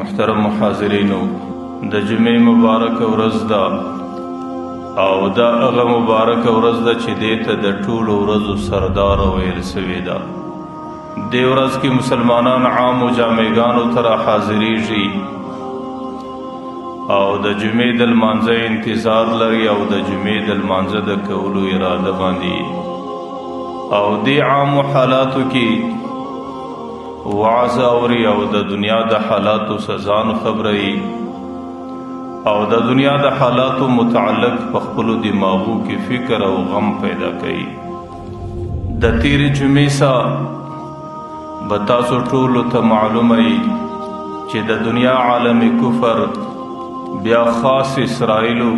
محترم حاضرینو، د جمعې مبارک ورځ ده او دا هغه مبارک ورځ ده چې دې ته د ټولو ورځو سردار ویل سوې ده. دې ورځ کې مسلمانان عامو جامعګانو ته را حاضرېږي او د جمعې د لمانځه انتظار لري او د جمعې د لمانځه د کولو اراده باندې. او دې عامو حالاتو کې وعظ اوري او د دنیا د حالاتو ځان خبروي او د دنیا د حالاتو متعلق په خپلو دماغو کې فکر او غم پیدا کوي. د تیرې جمعې سره به تاسو ټولو ته معلومه وي چې د دنیا عالم کفر، بیا خاص اسرائیلو،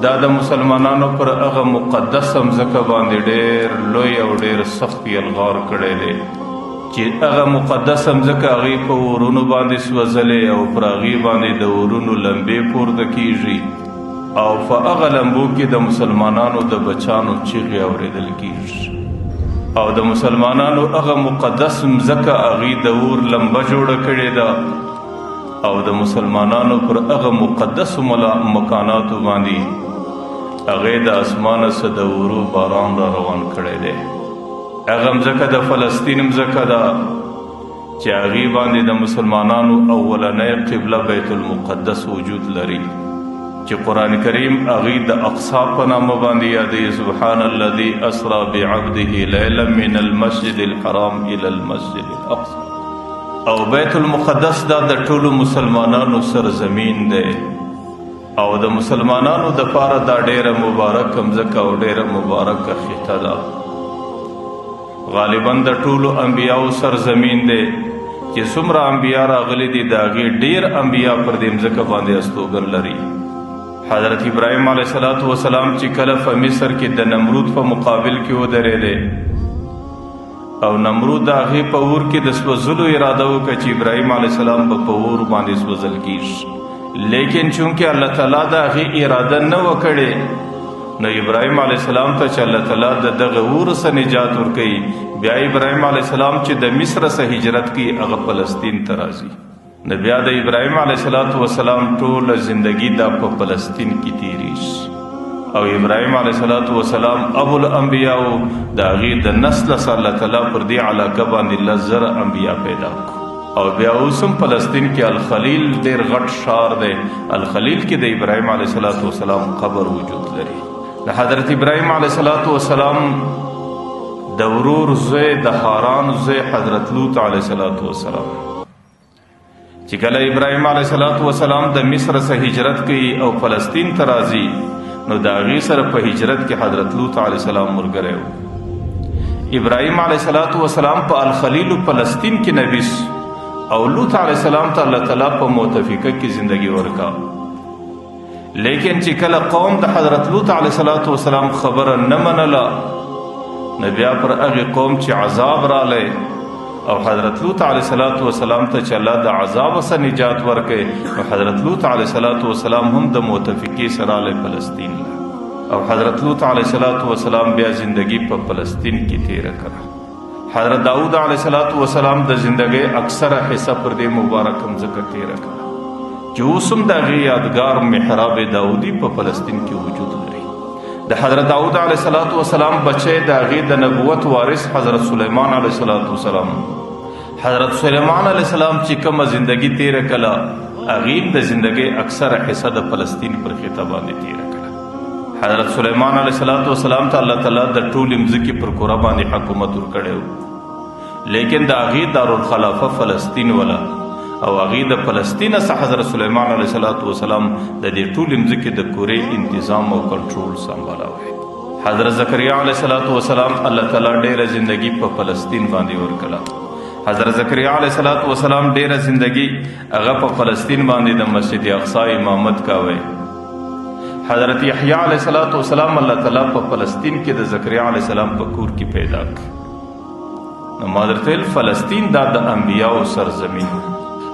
دا د مسلمانانو پر هغه مقدس مځکه باندې ډېر لوی او ډېر سخت یلغار کړی دی چې هغه مقدس مځکه هغې په اورونو باندې سوځلې او پر هغې باندې د اورونو لمبې پورته کیږي او په هغه لمبو کې د مسلمانانو د بچانو چیغې اورېدل کیږي او د مسلمانانو هغه مقدس مځکه هغې د اور لمبه جوړه کړې ده او د مسلمانانو پر هغه مقدسو مکاناتو باندې هغې د اسمانه څخه د اورو باران را روان کړی دی. هغه مځکه د فلسطین مځکه ده چې هغې باندې د مسلمانانو اولنۍ قبله بیت المقدس وجود لري چې قرآن کریم هغې د اقصا په نامه باندې یادوي: سبحان الذي اسرا بعبده لیلا من المسجد الحرام الى المسجد الاقصى. او بیت المقدس دا د ټولو مسلمانانو سرزمین دی او د مسلمانانو د پاره دا ډیره مبارک مځکه او ډیره مبارکه خطه ده. غالبا د ټولو انبیاو سرزمین دی چې څومره انبیا راغلي دي د هغې ډیر انبیا پر دې مځکه باندې استوګن لري. حضرت ابراهیم علیه السلام چې کله په مصر کې د نمرود په مقابل کې ودرېدی او نمرود د هغې په اور کې د سوځلو اراده وکړه چې ابراهیم علیه السلام به په اور باندې سوځل کیږي، لیکن چونکه الله تعالی د هغې اراده نه وکړې نو ابراهیم علیه السلام ته چې الله تعالی د دغه اور څخه نجات ورکوي، بیا ابراهیم علیه السلام چې د مصر څخه هجرت کوي هغه فلسطین ته راځي. نو بیا د ابراهیم علیه السلام ټوله زندگی دا په فلسطین کې تیریږي او ابراهیم علیه السلام ابو الانبیاء د هغې د نسل څخه الله تعالی پر دې علاقه باندې 10,000 انبیا پیدا کړو. او بیا اوس هم فلسطین کې الخلیل ډېر غټ ښار دی، الخلیل کې د ابراهیم علیه السلام قبر وجود لري. د حضرت ابراهیم علیه السلام د ورور زوی د هاران زوی حضرت لوط علیه السلام چې کله ابراهیم علیه السلام د مصر څخه هجرت کوي او فلسطین ته راځي نو د هغې سره په هجرت کې حضرت لوط علیه السلام ملګری و. ابراهیم علیه السلام په الخلیل فلسطین کې نبی او لوط علیه السلام ته الله تعالی په متفقه کې زندگی ورکا، لیکن چې کله قوم د حضرت لوط علیه السلام خبره نه منله نو بیا پر هغې قوم چې عذاب رالی او حضرت لوط علیه السلام ته چې الله د عذاب څخه نجات ورکړي نو حضرت لوط علیه السلام هم د متفقې سره رالی فلسطین له او حضرت لوط علیه السلام بیا زندگی په فلسطین کې تیره کړه. حضرت داود علیه السلام د زندګۍ اکثره حصه پر دې مبارک مځکه تیره کړه چې اوس هم د هغې یادګار محراب داودي په فلسطین کې وجود لري. د حضرت داود علیه السلام بچی د هغې د نبوت وارث حضرت سلیمان علیه السلام، حضرت سلیمان علیه السلام چې کومه زندګي تیره کړه هغې هم د زندګۍ اکثره حصه د فلسطین پر خطه باندې تیره کړه. حضرت سلیمان علیه السلام ته الله تعالی د ټولې مځکې پر کره باندې حکومت ورکړی و، لیکن د هغې دارالخلافه فلسطین وله او هغې د فلسطین څخه حضرت سلیمان علیه السلام د دې ټولې مځکې د کورې انتظام او کنټرول سمبالاوه. حضرت زکریا علیه السلام الله تعالی ډېره زندگی په فلسطین باندې ورکړه. حضرت زکریا علیه السلام ډېره زندگی هغه په فلسطین باندې د مسجد اقصا امامت کاوه. حضرت یحیی علیه السلام الله تعالی په فلسطین کې د زکریا علیه السلام په کور کې پیدا کړ. نو ما درته ویل فلسطین دا د انبیاو سرزمین.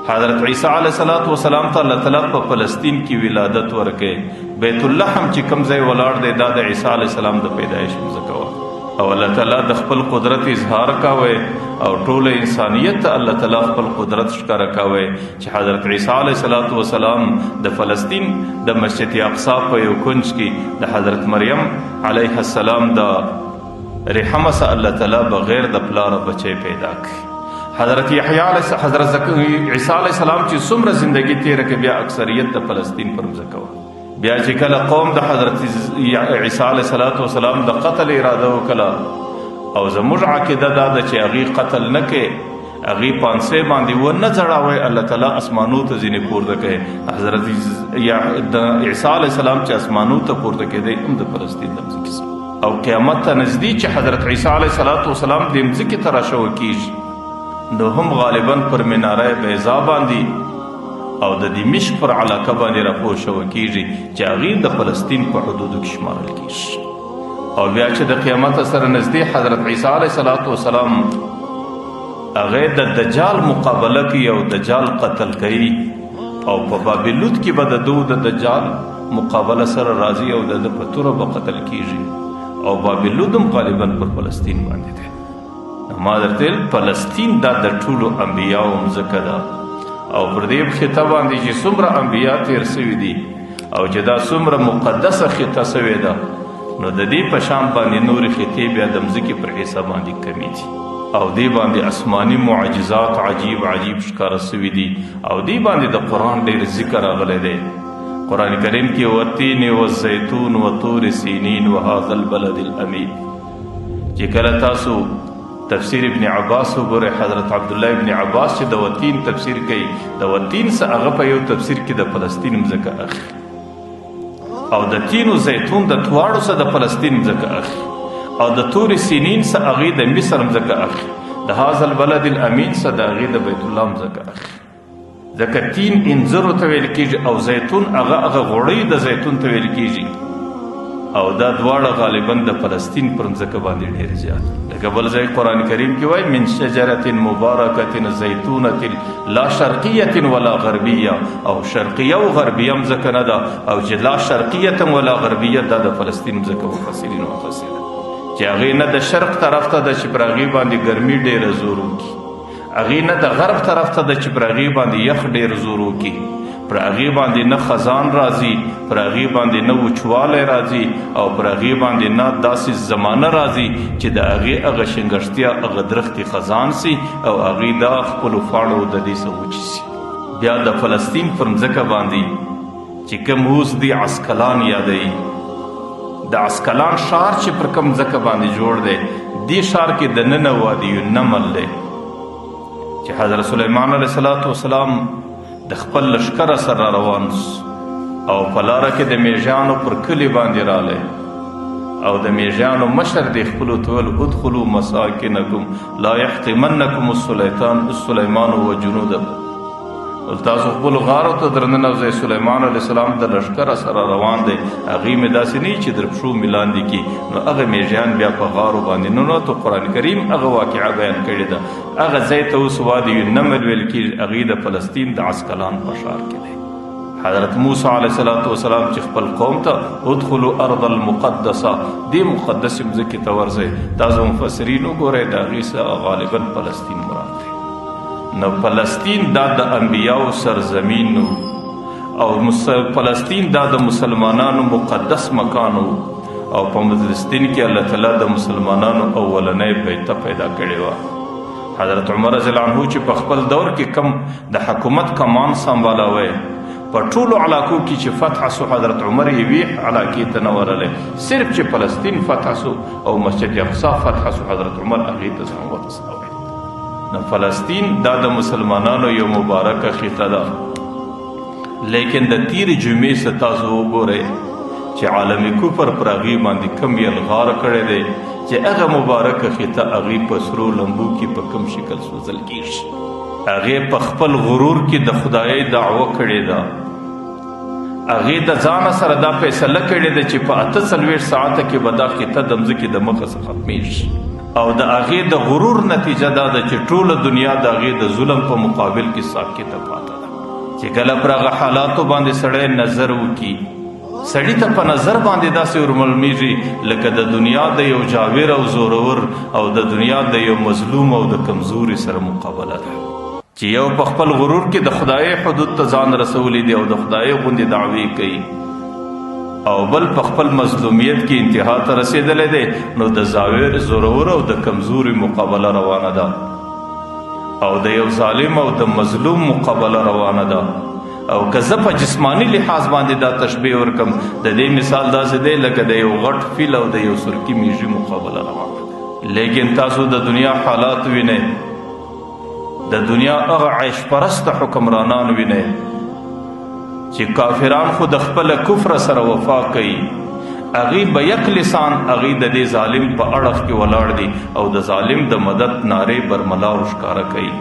حضرت عیسی علیه السلام ته الله تعالی په فلسطین کې ولادت ورکړي. بیت اللحم چې کوم ځای ولاړ دی دا د عیسی علیه السلام د پیدایش مځکه وه. او الله تعالی د خپل قدرت اظهار کاوه او ټول انسانیت ته الله تعالی خپل قدرت ښکاره کاوه چې حضرت عیسی علیه الصلاۃ والسلام د فلسطین د مسجد اقصا په یو کنج کې د حضرت مریم علیه السلام د رحمه سره الله تعالی بغیر د پلار بچی پیدا کړ. حضرت یحیی علیه حضرت عیسی علیه السلام چې څومره زندگی تیره کړه، بیا اکثریت د فلسطین پر مځکه وه. بیا چې کله قوم د حضرت عیسی علیه السلام د قتل اراده وکړه، او زموږ عقیده دا ده چې هغې قتل نه کوي، هغې پانسۍ باندې و نه ځړاوی، الله تعالی اسمانو ته ځینې پورته کوي. حضرت عیسی علیه السلام چې اسمانو ته پورته کېدی هم د فلسطین د مځکې څخه، او قیامت ته نږدې چې حضرت عیسی علیه السلام د مځکې ته راشوه کېږي، نو هم غالبا پر مناره بیضا باندې او د دمشق پر علاقه باندې راپور شوه کېږي چې هغې د فلسطین په حدودو کې شمارل کېږي. او بیا چې د قیامت سره نږدې حضرت عیسی علیه السلام هغه د دجال مقابله کوي او دجال قتل کوي، او په بابلوت کې به د دوی د دجال مقابله سره راځي او د ده په توره به قتل کېږي، او بابلوت هم غالبا پر فلسطین باندې دی. ما درته ویل فلسطین دا د ټولو انبیاو مځکه ده، او پر دې خطه باندې چې څومره انبیا تېر سوي دي او چې دا څومره مقدسه خطه سوې ده، نو د دې په شان باندې نورې خطې بیا د مځکې پر حصه باندې کمې دي، او دې باندې آسماني معجزات عجیب عجیب ښکاره سوي دي، او دې باندې د قرآن ډېر ذکر راغلی دی. قرآن کریم کې والتین والزیتون وطور سینین وهذا البلد الامین. چې کله تاسو تفسیر ابن عباس وګورئ، حضرت عبدالله ابن عباس چې د وتین تفسیر کوي، د وتین څخه هغه په یو تفسیر کې د فلسطین مځکه اخلي، او د تین و زیتون د دواړو څخه د فلسطین مځکه اخلي، او د تور سینین څخه هغې د مصر مځکه اخلي، د هذا البلد الامین څخه د هغې د بیت الله مځکه اخلي. ځکه تین انځرو ته ویل کېږي او زیتون هغه هغه غوړۍ د زیتون ته ویل کېږي، او دا دواړه غالبا د فلسطین پر مځکه باندې ډېر زیات. لکه بل ځای قرآن کریم کې وایي من شجرة مبارکة زیتونة لا شرقیة ولا غربیه، او شرقیه او غربیه مځکه نه ده، او چې لا شرقیة ولا غربیه دا د فلسطین مځکه مفسرینو اخیستې ده، چې هغې نه د شرق طرف ته ده چې پر هغې باندې ګرمي ډېره زور وکړي، هغې نه د غرب طرف ته ده چې پر هغې باندې یخ ډېر زور وکړي، پر هغې باندې نه خزان راځي، پر هغې باندې نه وچوالی راځي، او پر هغې باندې نه داسې زمانه راځي چې د هغې هغه شنګښتیا هغه درختې خزان سي او هغې دا خپلو فاڼو د دې څه وچې سي. بیا د فلسطین پر مځکه باندې چې کوم اوس دی عسکلان یادوي، د عسکلان ښار چې پر کوم ځکه باندې جوړ دی، دې ښار کې دننه وادي نمل دی چې حضرت سلیمان علیه السلام د خپل لښکر سره روان سو، او په لاره کې د میږیانو پر کلي باندې راغلی، او د میږیانو مشر دې خپلو ته ویل ادخلوا مساکنکم لا یحطمنکم السلیمان وجنوده. تاسو خپل غارو ته درننوځئ، سلیمان علیه السلام د لښکر سره روان دی، هغې مې داسې نه چې در پښو مې لاندې کړي، نو هغه میږیان بیا په غارو باندې ننوتو. قرآن کریم هغه واقعه بیان کړې ده. هغه ځای ته اوس وادي نمل ویل کېږي، هغې د فلسطین د عسکلان په ښار کې دی. حضرت موسی علیه السلام چې خپل قوم ته ادخلوا ارض المقدسه، دې مقدسې مځکې ته ورځئ، تاسو مفسرین وګورئ د هغې څخه غالبا فلسطین مراد دی. نو فلسطین دا د انبیاو سرزمین نو، او فلسطین دا د مسلمانانو مقدس مکان وو، او په فلسطین کې الله تعالی د مسلمانانو اولنۍ بیته پیدا کړې وه. حضرت عمر رضی الله عنه چې په خپل دور کې کم د حکومت کمان سنبالاوی، په ټولو علاقو کې چې فتح سو، حضرت عمر یوې علاقې ته نه ورغلی، صرف چې فلسطین فتح سو او مسجد اقصا فتح سو، حضرت عمر هغې ته ځان ورساوی. نو فلسطین دا د مسلمانانو یو مبارکه خطه ده، لیکن د تیرې جمعې څخه تاسو وګورئ چې عالم کفر پر هغې باندې کم یلغار کړی دی، چې هغه مبارکه خطه هغې په سرو لمبو کې په کم شکل سوځل کېږي. هغې په خپل غرور کې د خدایۍ دعوه کړې ده، هغې د ځانه سره دا فیصله کړې ده چې په 48 ساعته کې به دا خطه د مځکې د مخه څخه ختمېږي، او د هغې د غرور نتیجه دا ده چې ټوله دنیا د هغې د ظلم په مقابل کې ساکته پاته ده. چې کله پر هغه حالاتو باندې سړی نظر وکړي سړی ته په نظر باندې داسې ورمعلومیږي لکه د دنیا د یو جاور او زورور او د دنیا د یو مظلوم او د کمزوري سره مقابله ده، چې یو په خپل غرور کې د خدای حدود ته ځان رسولی دی او د خدای غوندې دعوې کوي، او بل په خپل مظلومیت کې انتها ته رسېدلی دی. نو د زاویر زورور او د کمزوري مقابله روانه ده، او د یو ظالم او د مظلوم مقابله روانه ده. او که زه په جسماني لحاظ باندې دا تشبیه ورکم، د دې مثال داسې دی لکه د یو غټ فیل او د یو سرکي میږي مقابله روانه ده. لیکن تاسو د دنیا حالات وینئ، د دنیا هغه عیش پرست حکمرانان وینئ چې کافران خو د خپل کفر سره وفا کوي، هغوی به یک لسان هغوی د دې ظالم په اړخ کې ولاړ دي او د ظالم د مدد نارې برملا او ښکاره کوي،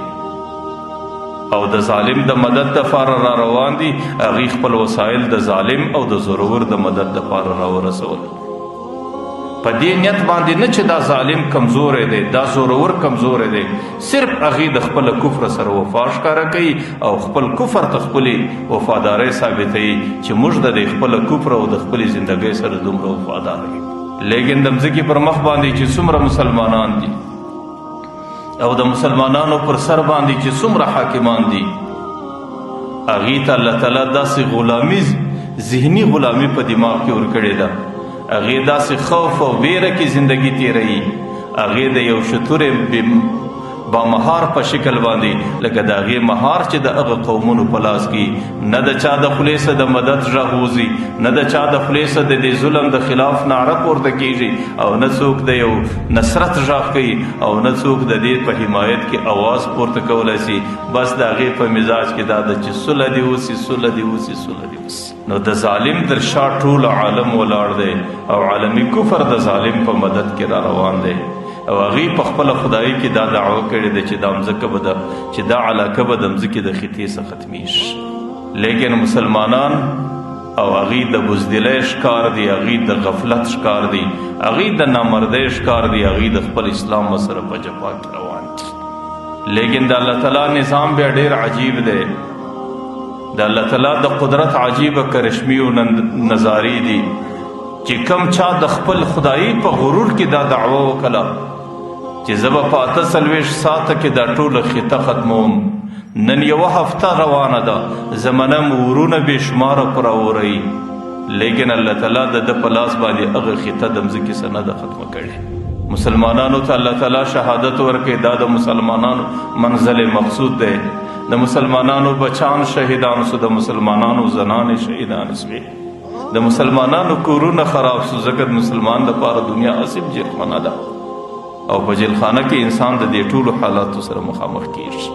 او د ظالم د مدد دپاره را روان دي. هغوی خپل وسایل د ظالم او د زورور د مدد دپاره راورسول، په دې نیت باندې نه چې دا ظالم کمزوری دی، دا زورور کمزوری دی، صرف هغوی د خپل کفر سره وفا ښکاره کوي او خپل کفر ته خپلې وفادارۍ ثابتوي چې موږ د دې خپل کفر او د خپلې زندګۍ سره دومره وفادار یو. لیکن د مځکې پر مخ باندې چې څومره مسلمانان دي او د مسلمانانو پر سر باندې چې څومره حاکمان دي، هغوی ته الله تعالی داسې غلامي، ذهني غلامي په دماغ کې ورکړې ده، هغې داسې خوف او ویره کې زندگی تیروي. هغې د یو شتورې با مهار په شکل باندې، لکه د هغې مهار چې د هغه قومونو په لاس کې، نه د چا د خولې څخه د مدد غږ وځي، نه د چا د خولې څخه د دې ظلم د خلاف نعره پورته کیږي، او نه څوک د یو نصرت غږ کوي، او نه څوک د دې په حمایت کې اواز پورته کولی سي. بس د هغې په مزاج کې دا ده چې سوله دې وسي، سوله دې وسي، سوله دې وسي. نو د ظالم تر شا ټول عالم ولاړ دی او عالمي کفر د ظالم په مدد کې را روان دی، او هغوی په خپله خدایي کې دا دعوه کړې ده چې دا مځکه به د چې دا علاقه به د مځکې د خطې څخه ختمیږي. لیکن مسلمانان او هغوی د بزدلۍ ښکار دي، هغوی د غفلت ښکار دي، هغوی د نامردۍ ښکار دي، هغوی د خپل اسلام سره په جفا کې روان دي. لیکن د الله تعالی نظام بیا ډېر عجیب دی، د الله تعالی د قدرت عجیبه کرشمي او نظارې دي چې کم چا د خپل خدایي په غرور کې دا دعوه وکړه چې زه به په 48 ساعته کې دا ټوله خطه ختموم، نن یوه هفته روانه ده، زمانه مو ورونه بې شماره پر اورئ، لیکن الله تعالی د ده په لاس باندې هغه خطه د مځکې څخه نه ده ختمه کړې. مسلمانانو ته الله تعالی شهادت ورکړي، دا د مسلمانانو منزل مقصود دی. د مسلمانانو بچان شهیدان سو، د مسلمانانو زنانې شهیدان سوې، د مسلمانانو کورونه خراب سو، ځکه د مسلمان دپاره دنیا اصل جیلخانه ده، او په جیلخانه کې انسان د دې ټولو حالاتو سره مخامخ کیږي.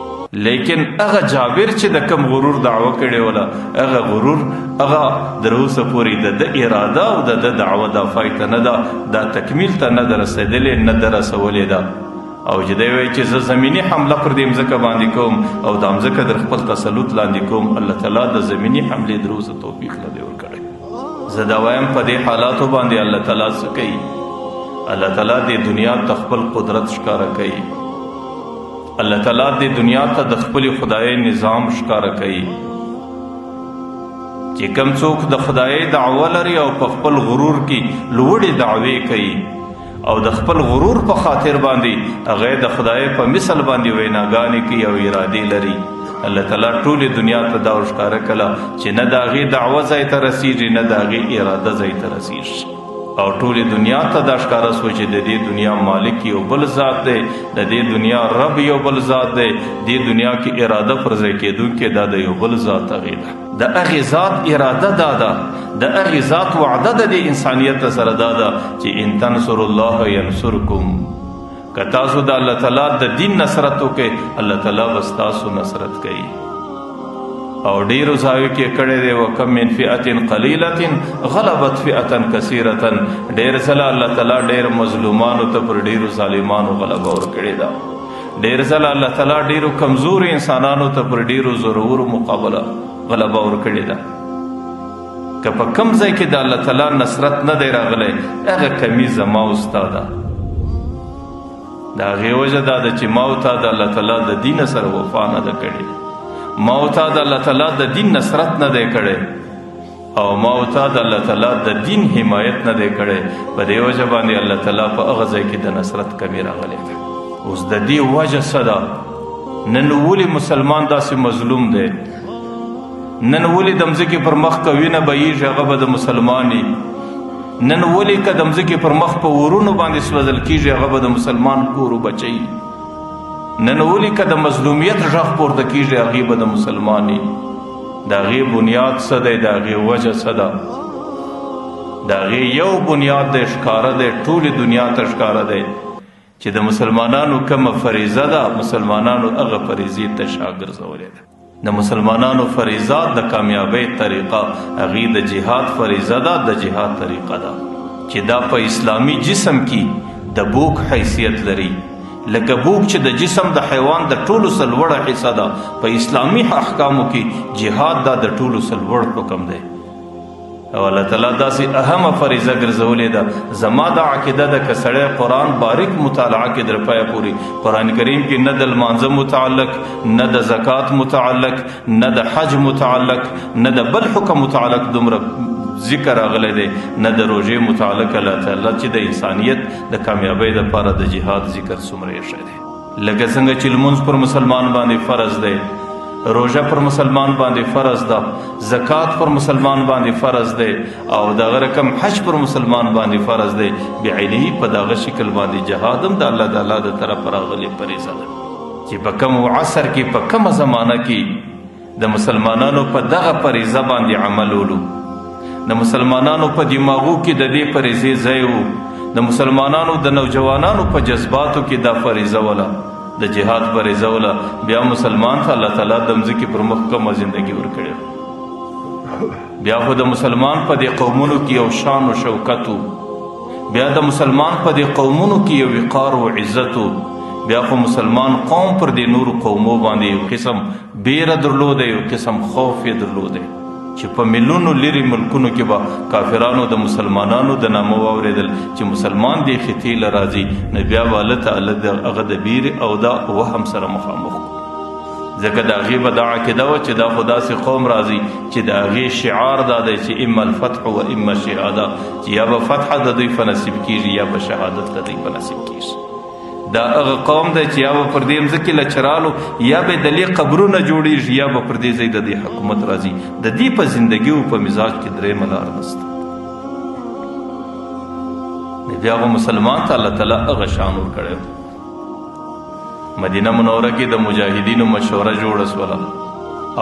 لیکن هغه جابر چې د کم غرور دعوه کړې وله، هغه غرور هغه در اوسه پورې د ده اراده او د ده دعوه دا پای ته نه ده، دا تکمیل ته نه ده رسېدلې، نه ده رسولې ده. او چې دی وایي چې زه زمیني حمله پر دې مځکه باندې کوم او دا مځکه در خپل تسلط لاندې کوم، الله تعالی د زمیني حملې در اوسه توفیق نه دی ورکړی. زه دا وایم په دې حالاتو باندې الله تعالی څه کوي؟ الله تعالی دې دنیا ته خپل قدرت ښکاره کوي، الله تعالی دې دنیا ته د خپل خدای نظام ښکاره کوي چې کم څوک د خدای دعوه لري او په خپل غرور کې لوړې دعوې کوي او د خپل غرور په خاطر باندې هغه د خدای په مثل باندې ویناګانې کوي او ارادې لري، الله تعالی ټولې دنیا ته دا ښکاره کړه چې نه د هغې دعوه ځای ته رسیږي، نه د هغې اراده ځای ته رسیږي، او ټولې دنیا ته دا ښکاره سوه چې د دې دنیا مالک یو بل ذات دی، د دې دنیا رب یو بل ذات دی، دې دنیا کې اراده پر ځای کېدونکې دا د یو بل ذات هغې ده. د هغې ذات اراده دا ده، د هغې ذات وعده د دې انسانیت سره دا ده چې ان تنصر الله ینصرکم، که تاسو د الله تعالی د دین نصرت وکړئ، الله تعالی به ستاسو نصرت کوي. او ډیرو ځایو کې کړی دی، وکم من فئة قلیلة غلبت فئة کثیرة، ډیر ځله الله تعالی ډیر مظلومانو ته پر ډیرو ظالمانو غلبه ورکړې ده، ډیر ځله الله تعالی ډیرو کمزورو انسانانو ته پر ډیرو زورورو مقابله غلبه ورکړې ده. که په کم ځای کې د الله تعالی نصرت نه دی راغلی، هغه کمی زما او ستا ده. د هغې وجه دا ده چې ما او تا د الله تعالی د دین سره وفا نه ده کړې، ما او تا د الله تعالی د دین نصرت نه دی کړی. او ما او تا د الله تعالی د دین حمایت نه دی کړی، په دې وجه باندې الله تعالی په هغه ځای کې د نصرت کمی راغلی ده. اوس د دې وجه څه ده؟ نن ولې مسلمان داسې مظلوم دی؟ نن ولې د مځکې پر مخ که وینه بهیږي هغه به د مسلمان وي؟ نن ولې که د مځکې پر مخ په ورونو باندې سوځل کېږي هغه به د مسلمان کور وبچوي؟ نن ولې که د مظلومیت غږ پورته کېږي هغې به د مسلمان وي؟ د هغې بنیاد څه دی؟ د هغې وجه څه ده؟ د هغې یو بنیاد دی، ښکاره دی، ټولې دنیا ته ښکاره دی چې د مسلمانانو کومه فریضه ده، مسلمانانو هغه فریضې ته شا ګرځولې ده. د مسلمانانو فریضه د کامیابۍ طریقه هغې د جهاد فریضه ده، د جهاد طریقه ده چې دا په اسلامي جسم کې د بوک حیثیت لري. لکه بوک چې د جسم د حیوان د ټولو څخه لوړه حصه ده، په اسلامي احکامو کې جهاد دا د ټولو څخه لوړ حکم دی. او الله تعالی داسې اهمه فریضه ګرځولې ده. زما دا عقیده ده که سړی قرآن باریک مطالعه کې در پایه پورې قرآن کریم کې نه د لمانځه متعلق، نه د زکات متعلق، نه د حج متعلق، نه د بل حکم متعلق دومره ذکر راغلی دی، نه د روژې متعلق. الله تعالی چې د انسانیت د کامیابۍ دپاره د جهاد ذکر څومره ایښی دی. لکه څنګه چې لمونځ پر مسلمان باندې فرض دی، روژه پر مسلمان باندې فرض ده، زکات پر مسلمان باندې فرض دی، او دغه رقم حج پر مسلمان باندې فرض دی، بعینه په دغه شکل باندې جهاد هم د الله تعالی د طرفه راغلی فریضه ده چې په کوم عصر کې په کومه زمانه کې د مسلمانانو په دغه فریضه باندې عمل ولو، د مسلمانانو په دماغو کې د دې فریضې ځای و، د مسلمانانو د نوجوانانو په جذباتو کې دا فریضه وله، د جهاد فریضه وله، بیا مسلمان ته الله تعالی د مځکې پر مخ کومه زندګي ورکړې. بیا خو د مسلمان په دې قومونو کې یو شان و شوکت و، بیا د مسلمان په دې قومونو کې یو وقار و عزت و، بیا خو مسلمان قوم پر دې نورو قومو باندې یو قسم بیره درلوده، یو قسم خوف یې درلوده چې په میلیونو لرې ملکونو کې به کافرانو د مسلمانانو د نامه واورېدل چې مسلمان دې خطې له راځي، نو بیا به هلته هغه د بیرې او د وهم سره مخامخ کو. ځکه د هغې به دا عقیده وه چې دا خو داسې قوم راځي چې د هغې شعار دا دی چې اما الفتح و اما الشهاده، چې یا به فتح د دوی په نصیب کېږي یا به شهادت د دوی په نصیب کېږي. دا هغه قوم دی چې یا به پر دې مځکې له چرالو یا به د لې قبرونه جوړېږي یا به پر دې ځای د دې حکومت راځي. د دې په زندګي او په مزاج کې درېیمه لار نشته. بیا به مسلمان ته الله تعالی هغه شان ورکړی. مدینه منوره کې د مجاهدینو مشوره جوړه سوله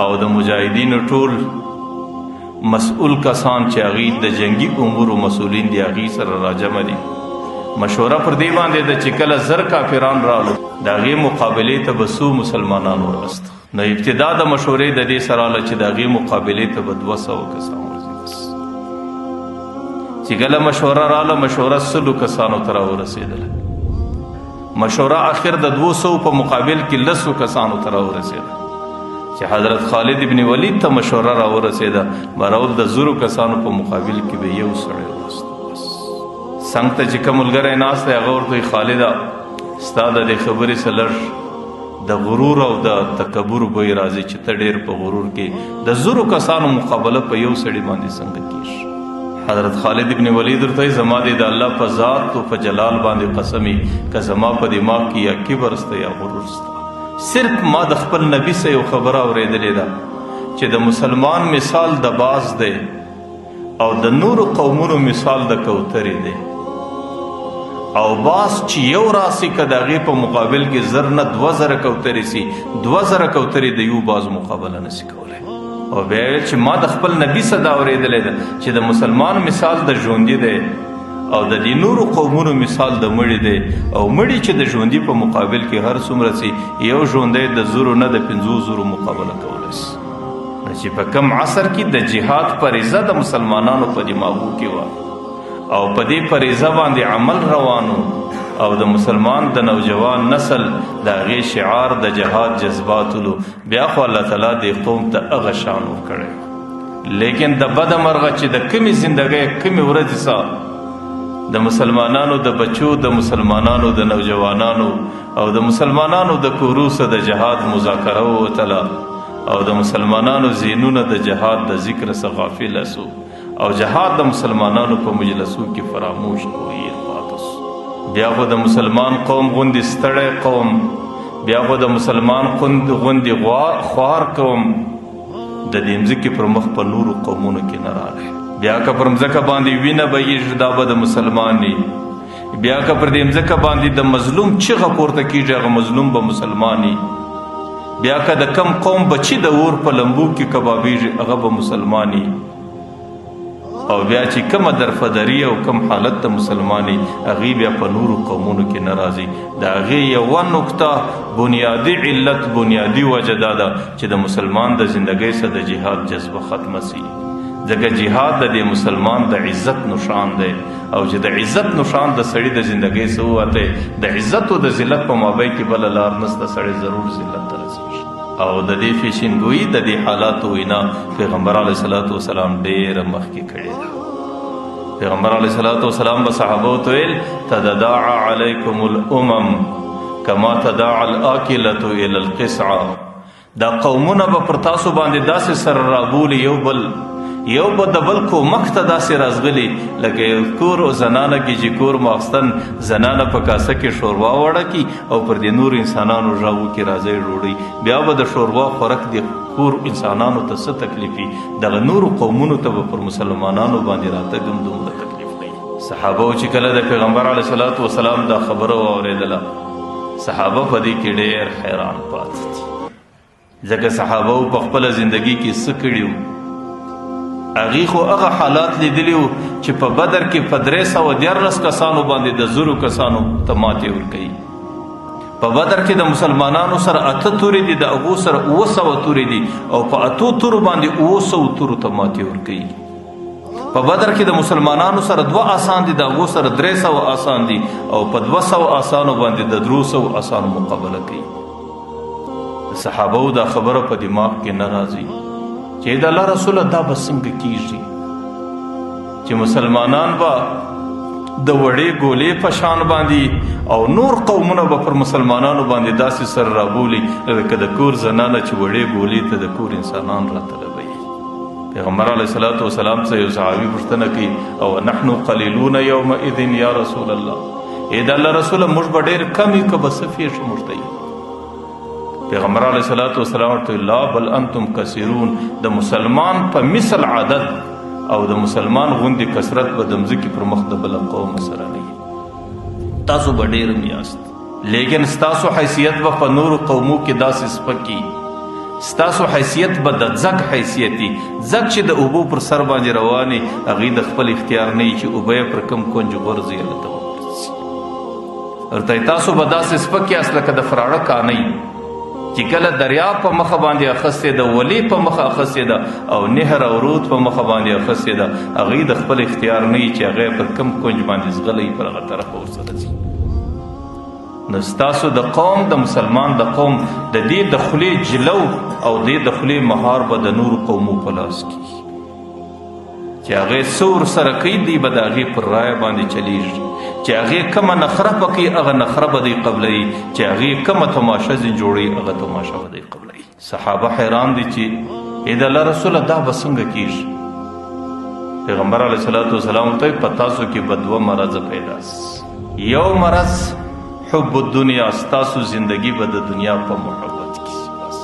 او د مجاهدینو ټول مسؤل کسان چې هغوی د جنګي امورو مسؤلین دي هغوی سره راجمع دي. مشوره پر دې باندې ده چې کله 1000 کافران رالو د هغې مقابلې ته به څو مسلمانان ورغسته. نو ابتدا د مشورې د دې سره راله چې د هغې مقابلې ته به 200 کسان ورځي. بس چې کله مشوره راله، مشوره 100 کسانو ته راورسېدله. مشوره اخر د 200 په مقابل کې 10 کسانو ته راورسېده. چې حضرت خالد ابن ولید ته مشوره راورسېده، براول د 1000 کسانو په مقابل کې به یو سړی ورسته. بس څنګ ته چې کوم ملګری ناست دی هغه ورته وایي، خالده ستا د دې خبرې څه لږ د غرور او د تکبر بوی راځي چې ته ډېر په غرور کې د 1000 کسانو مقابله په یو سړي باندې څنګه کېږي؟ حضرت خالد ابن ولید ورته وایي، زما دې د الله په ذات او په جلال باندې قسمي که زما په دماغ کې یا کبر سته یا غرور سته، صرف ما د خپل نبی څخه یو خبره اورېدلې ده چې د مسلمان مثال د باز دی او د نورو قومونو مثال د کوترې دی، او باز چې یو راسي که د هغې په مقابل کې 1000 نه 2000 کوترې سي، 2000 کوترې د یو باز مقابله نسي کولی. او بیا ویل چې ما د خپل نبی څخه دا اورېدلی ده چې د مسلمان مثال د ژوندي دی او د دې نورو قومونو مثال د مړي دی، او مړي چې د ژوندي په مقابل کې هر څومره سي یو ژوندی د 1000 نه د 5000 مقابله کولی سي. نو چې په کم عصر کې د جهاد فریضه د مسلمانانو په دماغو کې وه او په دې فریضه باندې عمل روانو او د مسلمان د نوجوان نسل د هغې شعار د جهاد جذبات ولو، بیا خو الله تعالی دې قوم ته هغه شان ورکړی. لیکن د بده مرغه چې د کمې زندګۍ کمې ورځې سره د مسلمانانو د بچو، د مسلمانانو د نوجوانانو او د مسلمانانو د کورو سره د جهاد مذاکره ووتله او د مسلمانانو ذهنونه د جهاد د ذکر څخه غافل سو. او جهاد د مسلمانانو په مجلسو کې فراموش او هیر پاتې سو. بیا خو د مسلمان قوم غوندې ستړی قوم، بیا خو د مسلمان غوندې خوار قوم د دې مځکې پر مخ په نورو قومونو کې نه راغی. بیا که پر مځکه باندې وینه بهیږي دا به د مسلمان وي، بیا که پر دې مځکه باندې د مظلوم چیغه پورته کیږي هغه مظلوم به مسلمان وي، بیا که د کم قوم بچي د اور په لمبو کې کبابیږي هغه به مسلمان وي، او بیا چې کومه درفدري او کوم حالت ته مسلمانې هغې بیا په نورو قومونو کې نه راځي. د هغې یوه نکته بنیادي علت، بنیادي وجه دا ده چې د مسلمان د زندګۍ څخه د جهاد جذبه ختمه سي، ځکه جهاد د دې مسلمان د عزت نشان دی، او چې د عزت نشان د سړي د زندګۍ څخه ووتی د عزت او د ذلت په مابین کې بله لار نسته، سړی ضرور ذلت ته رسېږي. او د دې پیشنګویي د دې حالاتو وینا پیغمبر علیه الصلاة والسلام ډېره مخکې کړې ده. پیغمبر علیه الصلاة والسلام به صحابو ته ویل تداعى علیکم الامم کما تداعى الآکلة الی القصعة، دا قومونه به پر تاسو باندې داسې سره رابولي، یو بل یو به د بل کومک ته داسې راځغلي لکه یو کور او زنانه کې چې کور ماخستن زنانه په کاسه کې شوروا وړه کی او پر دې نورو انسانانو غږ وکړي راځئ ډوډۍ، بیا به د شوروا خورک د کور انسانانو ته څه تکلیف وي، دغه نورو قومونو ته به پر مسلمانانو باندې راتګ هم دومره تکلیف نه وي. صحابه چې کله د پیغمبر علیه الصلاة والسلام دا خبره واورېدله صحابه په دې کې ډېر حیران پاتې دي، ځکه صحابه په خپله زندګي کې څه کړي وو. هغې خو هغه حالات لیدلي وو چې په بدر کې په 313 کسانو باندې د 1000 کسانو ته ماتې ورکوي. په بدر کې د مسلمانانو سره 8 تورې دي، د هغو سره 700 تورې دي، او په 8 تورو باندې 700 تورو ته ماتې ورکوي. په بدر کې د مسلمانانو سره 2 آسان دي، د هغو سره 300 آسان دي، او په 200 آسانو باندې د 300 آسانو مقابله کوي. صحابه دا خبره په دماغ کې نه راځي چې د الله رسول دا به څنګه کیږي چې مسلمانان به د وړې ګولې په شان باندې او نور قومونه به پر مسلمانانو باندې داسې سر رابولي لکه د کور زنانه چې وړې ګولې ته د کور انسانان راطلبوي. پیغمبر علیه الصلاة والسلام څخه یو صحابي پوښتنه کوي او نحن قلیلون یومئذ یا رسول الله، ای د الله رسوله موږ به ډېر کم یو که به څه پېښه موږ ته؟ پیغمبر علیه الصلاة والسلام ورته لا بل انتم کثیرون، د مسلمان په مثل عدد او د مسلمان غوندې کثرت به د مځکې پر مخ د بل قوم سره نه وي، تاسو به ډېر هم یاست، لیکن ستاسو حیثیت به په نورو قومو کې داسې سپکي، ستاسو حیثیت به د ځګ حیثیت وي، ځګ چې د اوبو پر سر باندې روانې هغوی د خپل اختیار نه وي چې اوبه یې پر کوم کنج غورځي هلته وغورځي. ورته تاسو به داسې سپک یاست لکه د فراړه کانۍ چې کله دریاب په مخه باندې اخیستې ده، ولې په مخه اخیستې ده، او نهر او رود په مخه باندې اخیستې ده، هغوی د خپل اختیار نه وي چې هغه پر کوم کنج باندې ځغلوي پر هغه طرف ورسره ځي. نو ستاسو د قوم د مسلمان د قوم د دې د خولې جلو او دې د خولې مهار به د نورو قومو په لاس کې چې هغې څه ورسره کوي دی به د هغې پر رایه باندې چلیږي، چې هغې کومه نخره پکوي هغه نخره به دی قبلوي، چې هغې کومه تماشه ځینې جوړوي هغه تماشه به دی قبلوي. صحابه حیران دي چې ای د الله رسوله دا به څنګه کیږي؟ پیغمبر علیه الصلاة والسلام ورته په تاسو کې به دوه مرضه پیدا سي، یو مرض حب الدنیا، ستاسو زندگی به د دنیا په محبت کې بس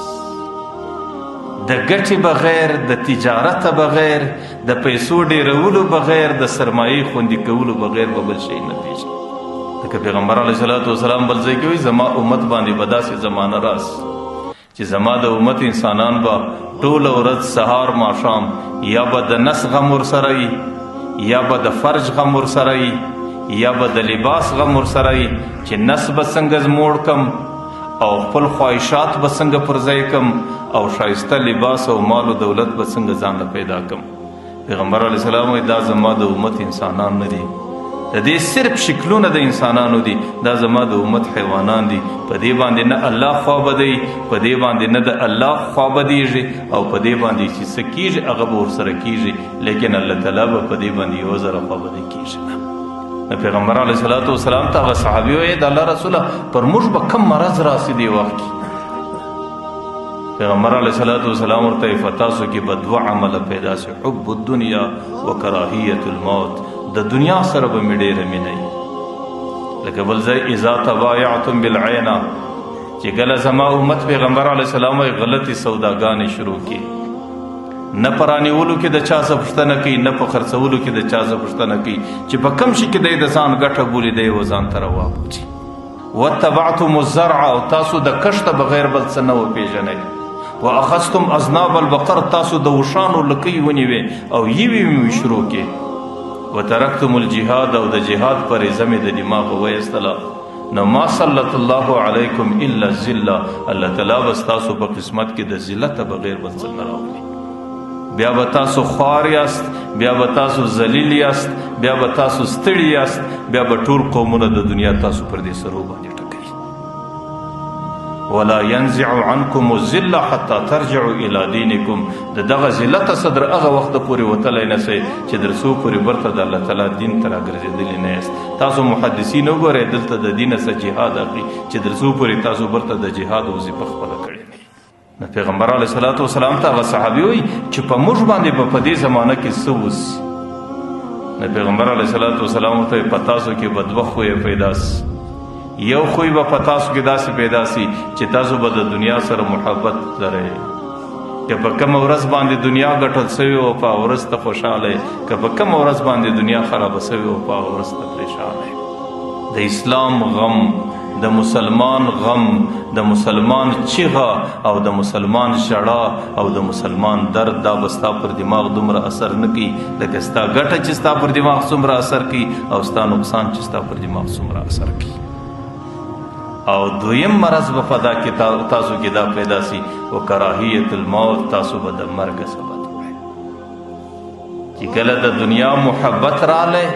د ګټې بغیر، د تجارت بغیر، د پیسو ډېرولو بغیر، د سرمایې خوندي کولو بغیر به بل شی نه پېژني. ځکه پیغمبر علیه الصلاة والسلام بل ځای کې وایي زما امت باندې به داسې زمانه راسي چې زما د امت انسانان به ټوله ورځ سهار ماښام یا به د نس غم ورسره وي، یا به د فرج غم ورسره وي، یا به د لباس غم ورسره وي چې نس به څنګه موړ کم او خپل خواهشات به څنګه پر ځای کم او ښایسته لباس او مال او دولت به څنګه ځان له پیدا کم. پیغمبر علیه السلام وایي دا زما د امت انسانان نه دي، د دې صرف شکلونه د انسانانو دي، دا زما د امت حیوانان دي. په دې باندې نه الله خوا بدوي، په دې باندې نه د الله خوا بدیږي، او په دې باندې چې څه کیږي هغه به ورسره کیږي، لیکن الله تعالی به په دې باندې یو ذره خوا بدی کیږي نه. د پیغمبر علیه الصلاة والسلام ته هغه صحابي وایي د الله رسوله پر موږ به کوم مرض راسي دې وخت کې؟ پیغمبر علیه الصلاۃ والسلام ورته فتاسو کې به دوه عمل پیدا سي، حب الدنیا وکراهیت الموت. د دنیا سره به مې ډېره مینه وي. لکه بل ځای اذا تبایعتم بالعینه، چې کله زما امت پیغمبر علیه السلام وایي غلطې سوداګانې شروع کړي، نه په رانیولو کې د چا څه پوښتنه کوي، نه په خرڅولو کې د چا څه پوښتنه کوي، چې په کم شي کې دی د ځان ګټه بولي، دی و ځان ته روا بولي. واتبعتم الزرع، او تاسو د کښته بغیر بل څه نه وپېژنئ. واخذتم اذناب البقر، تاسو د اوښانو لکۍ ونیوې او یوې مې شروع کړې. وترکتم الجهاد، او د جهاد فریضه مې د دماغه وایستله. نو ما سلط الله علیکم الا الذله، الله تعالی به ستاسو په قسمت کې د ذلته بغیر بل څه نه راولي. بیا به تاسو خوار یاست، بیا به تاسو ذلیل یاست، بیا به تاسو ستړي یاست، بیا به ټول قومونه د دنیا تاسو پر دې سرو باندې ټکوي. ولا ينزع عنكم الذله حتى ترجعوا الى دينكم. د دغه ذلت صدر هغه وخت پورې وتلی نه سئ چې در څو پورې برته د الله تعالی دین ته راګرځېدلي نه یاست. تاسو محدثین وګورئ، دلته د دین څخه جهاد اخلي چې در څو پورې تاسو برته د جهاد وظیفه خپله کړې نه. نو پیغمبر علیه الصلاة والسلام ته هغه صحابي وایي چې په موږ باندې به په دې زمانه کې څه وسي. نو پیغمبر علیه الصلاة والسلام ورته وایي په تاسو کې به دوه خویه پیدا سي. یو خوی به په تاسو کې داسې پیدا سي چې تاسو به د دنیا سره محبت لرئ، که په کومه ورځ باندې دنیا ګټل سوې وه په هغه ورځ ته خوشحاله یې، که په کومه ورځ باندې دنیا خرابه سوې وه په هغه ورځ ته پرېشانه یې. د اسلام غم، د مسلمان غم، د مسلمان چیغه او د مسلمان ژړا او د مسلمان درد، دا به ستا پر دماغ دومره اثر نه کوي لکه ستا ګټه چې ستا پر دماغ څومره اثر کوي او ستا نقصان چې ستا پر دماغ څومره اثر کوي. او دویم مرض به په دا کې تاسو کې دا پیدا سي، او کراهیت الموت، تاسو به د مرګ سبب وړئ. چې کله د دنیا محبت رالی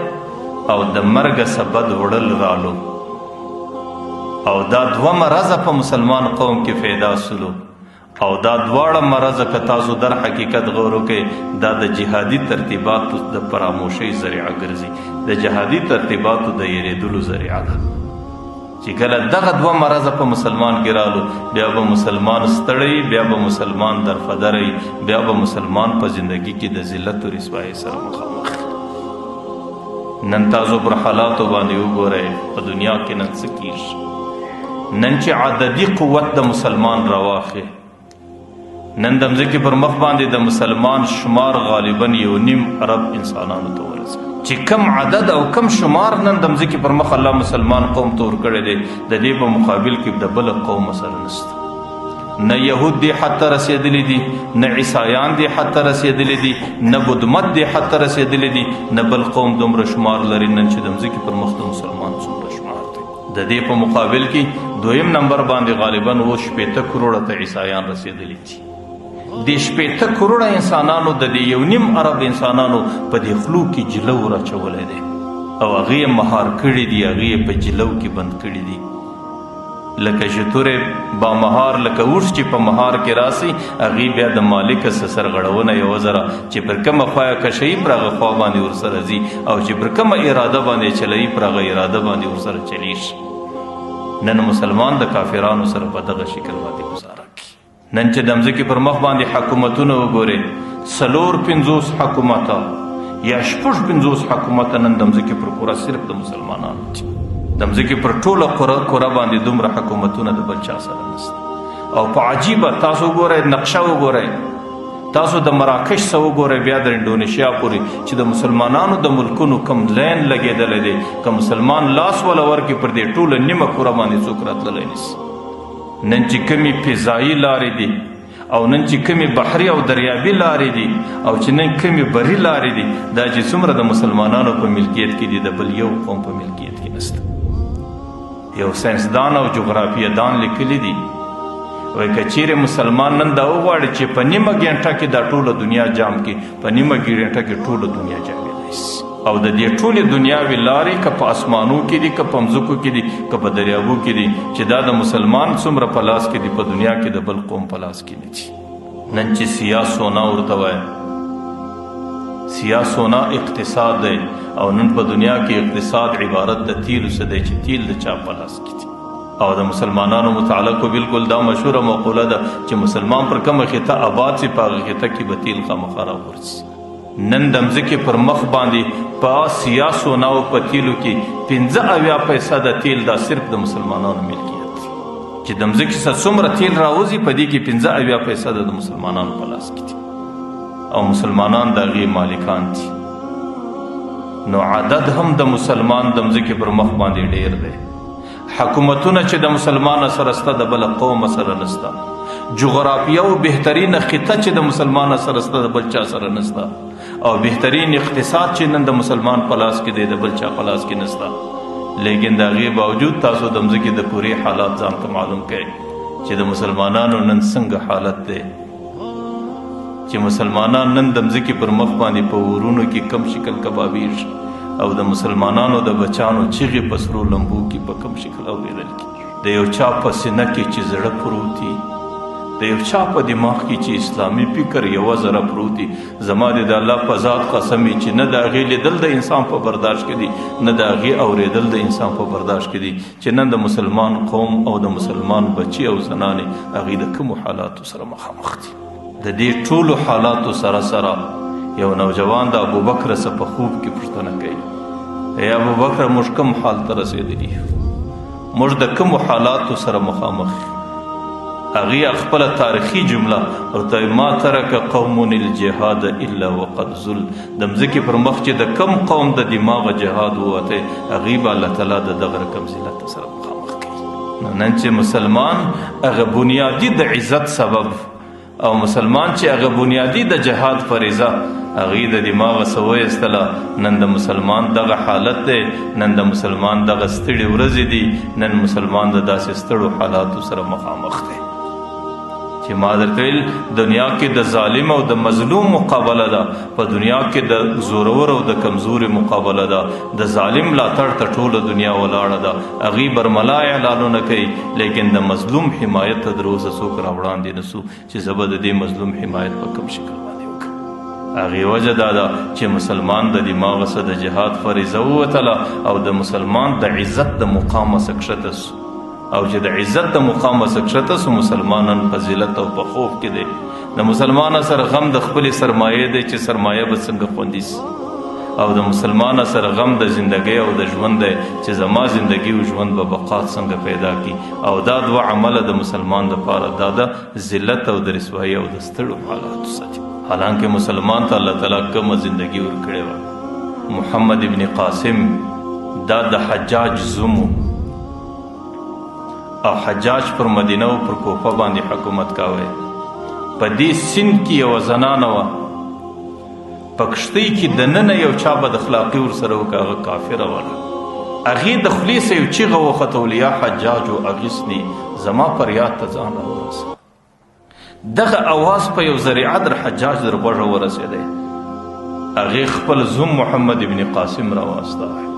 او د مرګ سبد وړل رالو، او دا دوه مرضه په مسلمان قوم کې پیدا سلو، او دا دواړه مرضه که تاسو در حقیقت غور وکړئ، دا د جهادي ترتیباتو د فراموشۍ ذریعه ګرځي، د جهادي ترتیباتو د یریدلو ذریعه ده. چې کله دغه دوه مرضه په مسلمان کې رالو، بیا به مسلمان ستړی، بیا به مسلمان درفدری، بیا به مسلمان په زندگی کې د ذلت او رسوایۍ سره مخامخ. نن تاسو پر حالاتو باندې وګورئ، په دنیا کې نن څه کیږي. نن چې عددي قوت د مسلمان راواخې، نن د مځکې پر مخ باندې د مسلمان شمار غالبا 1.5 ارب انسانانو ته ورسېد. چې کم عدد او کم شمار نن د مځکې پر مخ الله مسلمان قوم ته ورکړی دی، د دې په مقابل کې د بل قوم سره نشته. نه یهود دې حد ته رسېدلي دي، نه عیسایان دې حد ته رسېدلي دي، نه بدمت دې حد ته رسېدلي دي، نه بل قوم دومره شمار لري نن چې د مځکې پر مخ د مسلمان څومره شمار دی. د دې په مقابل کې دویم نمبر باندې غالبا اوس 60 کروړه ته عیسایان رسېدلي دي. د 60 کروړه انسانانو د دې 1.5 ارب انسانانو په دې خلو کې جلو راچولی دی او هغې یې مهار کړي دي، هغې یې په جلو کې بند کړي دي. لکه شتورې با مهار، لکه اوښ چې په مهار کې راسي، هغې بیا د مالک څخه سرغړونه یوه ذره چې پر کومه خوا یې کشوي پر هغه خوا باندې ورسره ځي، او چې پر کومه اراده باندې چلوي پر هغه اراده باندې ورسره چلیږي. نن مسلمان د کافرانو سره په دغه شکل باندې ګزاره کوي. نن چې د مځکې پر مخ باندې حکومتونه وګورئ، 54 حکومته یا 56 حکومته نن د مځکې پر کره صرف د مسلمانانو دي. د مځکې پر ټوله کره باندې دومره حکومتونه د بل چا سره نشته. او په عجیبه تاسو وګورئ، نقشه وګورئ، تاسو د مراکش څخه وګورئ بیا د انډونیشیا پورې چې د مسلمانانو د ملکونو کم لین لګېدلی دی، که مسلمان لاس وله ورکړي پر دې ټوله نیمه کره باندې څوک راتللی نه سي. نن چې کومې فضایي لارې دي او نن چې کومې بحري او دریابي لارې دي او چې نن کومې بري لارې دي، دا چې څومره د مسلمانانو په ملکیت کې دي، د بل یو قوم په ملکیت کې نشته. یو ساینسدان او جغرافیه دان لیکلي دي، وایي که چیرې مسلمان نن دا وغواړي چې په نیمه ګنټه کې دا ټوله دنیا جام کړي، په نیمه ګنټه کې ټوله دنیا جامېدای شي. او د دې ټولې دنیاوې لارې که په اسمانو کې دي، که په مځکو کې دي، که په دریابو کې دي، چې دا د مسلمان څومره په لاس کې دي، په دنیا کې د بل قوم په لاس کې نه دي. نن چې سیاه سونا ورته وایي، سیاه سونا اقتصاد دی، او نن په دنیا کې اقتصاد عبارت د تیلو څه دی چې تیل د چا په لاس کې دي. او د مسلمانانو متعلق بالکل دا مشهوره مقوله ده چې مسلمان پر کومه خطه آباد سي، په هغه خطه کې به تیل خامخا راغورځي. نن د مځکې پر مخ باندې په سیاسو ناو په تیلو کې 75 پیسه د تیل دا صرف د مسلمانانو ملکیت دی. چې د مځکې څخه څومره تیل راوځي په دې کې 75 پیسه د مسلمانانو په لاس کې دي او مسلمانان د هغې مالکان دي. نو عدد هم د مسلمان د مځکې پر مخ باندې ډیر دی. حکومتونه چې د مسلمان سره سته د بل قوم سره نسته، جغرافیه او بهترین خطه چې د مسلمان سره سته د بل چا سره نسته، او بهترین اقتصاد چې نن د مسلمان په لاس کې دی د بل چا په لاس کې نسته. لیکن د هغې باوجود تاسو د مځکې د پورې حالات ځان ته معلوم کړئ چې د مسلمانانو نن څنګه حالت دی، چې مسلمانان نن د مځکې پر مخ باندې په ورونو کې کم شکل کبابیږي او د مسلمانانو د بچانو چیغې په سرو لمبو کې په کم شکل اورېدل کېږي. د یو چا په سینه کې چې زړه پروت وي، د یو چا په دماغ کې چې اسلامي فکر یوه ذره پروت وي، زما دې د الله په ذات قسم وي چې نه د هغې لیدل د انسان په برداشت کې دي، نه د هغې اورېدل د انسان په برداشت کې دي چې نن د مسلمان قوم او د مسلمان بچي او زنانې هغوی د کومو حالاتو سره مخامخ دي. د دې ټولو حالاتو سره سره یو نوجوان د ابوبکر څخه په خوب کې پوښتنه کوي، ای ابوبکر، موږ کوم حال ته رسېدلي یو؟ موږ د کومو حالاتو سره مخامخ یو؟ هغې خپله تاریخي جمله ورته وایي، ما ترک قوم الجهاد الا وقد ذل. د مځکې پر مخ چې د کم قوم د دماغه جهاد ووتی، هغوی به الله تعالی د دغه رقم ذلت سره مخامخ کوي. نو نن چې مسلمان هغه بنیادي د عزت سبب او مسلمان چې هغه بنیادي د جهاد فریضه هغې د دماغه څه وایستله، نن د مسلمان دغه حالت دی، نن د مسلمان دغه ستړې ورځې دي، نن مسلمان د داسې ستړو حالاتو سره مخامخ دی چې ما درته ویل دنیا کې د ظالم او د مظلوم مقابله ده، په دنیا کې د زورور او د کمزوري مقابله ده، د ظالم ملاتړ ته ټوله دنیا ولاړه ده، هغوی برملا اعلانونه کوي، لیکن د مظلوم حمایت ته تر اوسه څوک راوړاندې نه سو چې زه به د دې مظلوم حمایت په کوم شکل باندې وکړم. هغې وجه دا ده چې مسلمان د دماغه څخه د جهاد فریضه ووتله او د مسلمان د عزت د مقامه څخه کښته سو، او چې د عزت د مقامه څخه کښته سو، مسلمانان په ذلت او په خوف کې دی. د مسلمان سره غم د خپلې سرمایې دی چې سرمایه به څنګه خوندي سي، او د مسلمان سره غم د زندګۍ او د ژوند دی چې زما زندګي او ژوند به بقا څنګه پیدا کړي. او دا دوه عمله د مسلمان دپاره دا د ذلت او د رسوایۍ او د ستړو حالاتو ساتي. حالانکه مسلمان ته الله تعالی کومه زندګي ورکړې وه. محمد ابن قاسم دا د حجاج زوم او حجاج پر مدینه او پر کوفه باندې حکومت کاوه. په دې سیند کې یوه زنانه وه، په کښتۍ کې دننه یو چا بد اخلاقي ورسره وکړه، هغه کافره وه. هغې د خولې څخه یو چیغه وختول، یا حجاج اغثني، زما فریاد ته ځان راورسوه. دغه اواز په یو ذریعه در حجاج در غوږه ورسېدی. هغې خپل زوم محمد ابن قاسم راواستاوه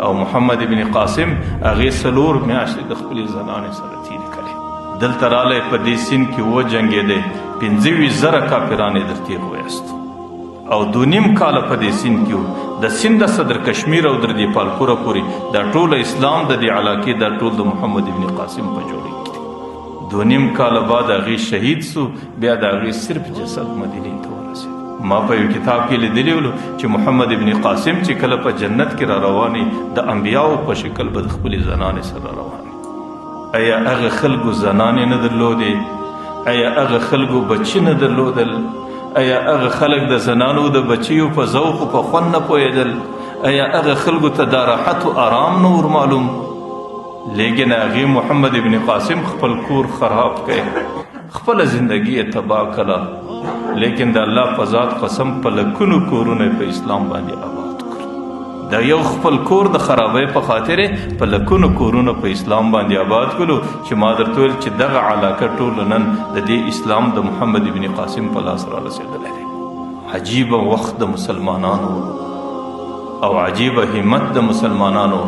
او محمد ابن قاسم هغې 4 میاشتې د خپلې زنانې سره تېرې کړې. دلته رالی په دې سیند کې وجنګېدی، 25,000 کافران یې در تېغ ویست او 2.5 کاله په دې سیند کې و. د سیند څخه در کشمیر او در دیپالپوره پورې دا ټول اسلام د دې علاقې دا ټول د محمد ابن قاسم په جوړې کې دی. 2.5 کاله بعد هغې شهید سو، بیا د هغې صرف جسد مدینې ته ورسېد. ما په یو کتاب کې لیدلی ولو چې محمد ابن قاسم چې کله په جنت کې را روانې د انبیاو په شکل به د خپلې زنانې سره روانې. ایا هغه خلکو زنانې نه درلودې؟ ایا هغه خلکو بچي نه درلودل؟ ایا هغه خلک د زنانو د بچیو په ذوق او په خوند نه پوهېدل؟ ایا هغه خلکو ته دا راحت او آرام نه ور معلوم؟ لیکن هغې محمد ابن قاسم خپل کور خراب کړ، خپله زندګي یې تباه کړه، لیکن د الله په ذات قسم په لکونو کورونه یې په اسلام باندې آباد کړ. د یو خپل کور د خرابۍ په خاطر یې په لکونو کورونه په اسلام باندې آباد کړو چې ما درته ویل چې دغه علاقه ټوله نن د دې اسلام د محمد ابن قاسم په لاس را رسېدلی دی. عجیبه وخت د مسلمانانو او عجیبه همت د مسلمانانو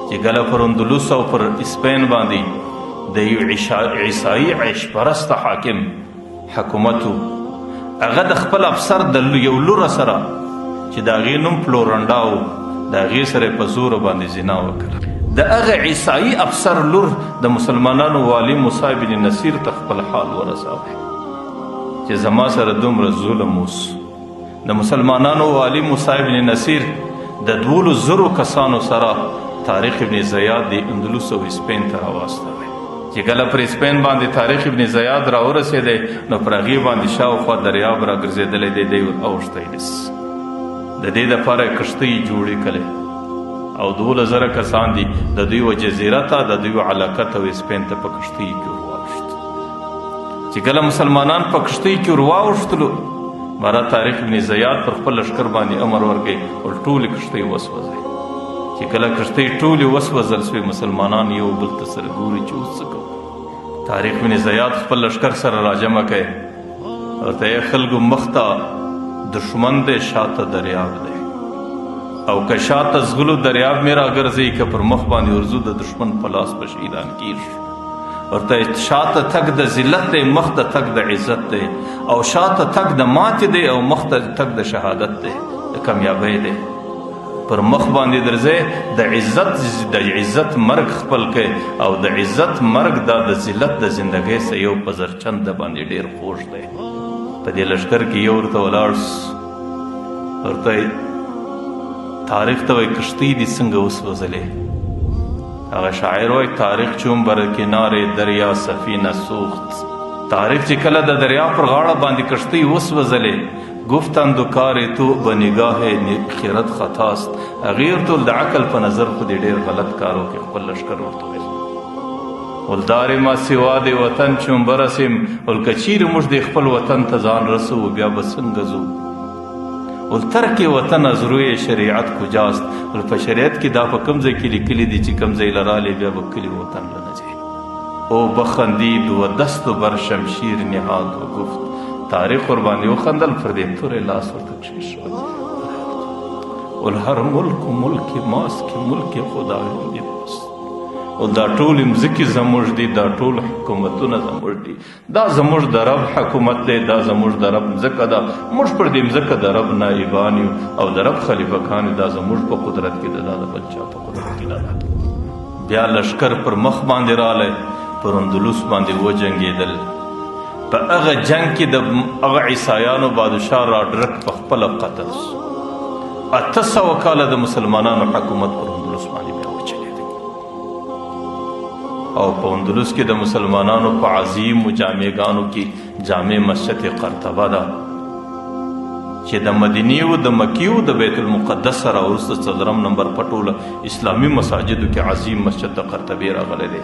چې کله پر اندلس او پر اسپین باندې د یو عیسايي عیش پرسته حاکم حکومت و، هغه د خپل افسر د یو لور سره چې د هغې نوم فلورنډا و، د هغې سره په زوره باندې زنا وکړه. د هغه عیسائی افسر لور د مسلمانانو والی موسی بن نصیر ته خپل حال ورساوه چې زما سره دومره ظلم وس. د مسلمانانو والی موسی بن نصیر د 12,000 کسانو سره طارق ابن زیاد د اندلس او اسپین ته راواستوی. چې کله پر اسپین باندې طارق ابن زیاد راورسېدی نو پر هغې باندې شاوخوا دریاب راګرځېدلی دی، دی ور اوښتی نس. د دې دپاره یې کښتۍ جوړې کړې او 12,000 کسان دي د دوی و جزیره ته، د دوی و علاقه ته او اسپین ته په کښتۍ کې ور واوښت. چې کله مسلمانان په کښتۍ کې ور واوښتلو، ماره طارق ابن زیاد پر خپل لښکر باندې امر ورکړي او ټولې کښتۍ وسوځوي. چې کله کښتۍ ټولې وسوځل سوې، مسلمانان یو بل ته سره ګوري چې اوس څه کوو. طارق بن زیاد خپل لښکر سره راجمع کړي، ورته یې خلکو مخته دښمن دی، شاته دریاب دی، او که شاته ځغلو دریاب مې راګرځي، که پر مخ باندې ورځو د دښمن په لاس به شهیدان کېږو. ورته شاته تګ د ذلت دی، مخ ته تګ د عزت دی، او شاته تګ د ماتې دی، او مخ ته تګ د شهادت دی، د کامیابۍ دی. پر مخ باندې درځي د عزت، د عزت مرګ خپل کړي، او د عزت مرګ دا د ذلت د زندګۍ سره یو په زرچند باندې ډیر خوږ دی. په دې لښکر کې یو ورته ولاړ ورته طارق ته وایي کښتۍ دې څنګه وسوځلې؟ هغه شاعر وایي طارق چون بر کنار دریا سفینه سوخت. طارق چې کله د دریا پر غاړه باندې کښتۍ وسوځلې، گفتند و کار تو به نگاه خیرت خطاست. هغې ورته ویل د عقل په نظر خو دې ډېر غلط کار وکړي. خپل لښکر ورته ویل ولدار ما سوا د وطن چون برسیم، ول که چیرې موږ د خپل وطن ته ځان رسوو بیا به څنګه ځو؟ ول ترک وطن از روی شریعت کجاست؟ ول په شریعت کې دا په کوم ځای کې لیکلي دي چې کوم ځای له رالې بیا به کلي وطن له نه ځې؟ او بخندید و دست بر شمشیر نهاد و گفت. طارق ورباندې وخندل، پر دې تورې لاس ورته کښېښود. ول هر ملک ملک ماست که ملک خداوند ماست. او دا ټول مځکې زموږ دي، دا ټول حکومتونه زموږ دي، دا زموږ د رب حکومت دی، دا زموږ د رب مځکه ده، موږ پر دې مځکه د رب نایبان یو او د رب خلیفه ګان یو، دا زموږ په قدرت کې ده، دا د بل چا په قدرت کې نه ده. بیا لښکر پر مخ باندې راغلی، پر اندلس باندې وجنګېدل. په هغه جنګ کې د هغه عیسایانو بادشاه راډرک په خپله قتل سو. 800 کاله د مسلمانانو حکومت پر اندلس باندې بیا وچلېدی، او په اندلس کې د مسلمانانو په عظیمو جامعګانو کې جامع مسجد قرطبه ده چې د مدینې او د مکې او د بیت المقدس سره وروسته څلورم نمبر په ټوله اسلامي مساجدو کې عظیم مسجد د قرطبې راغلی دی.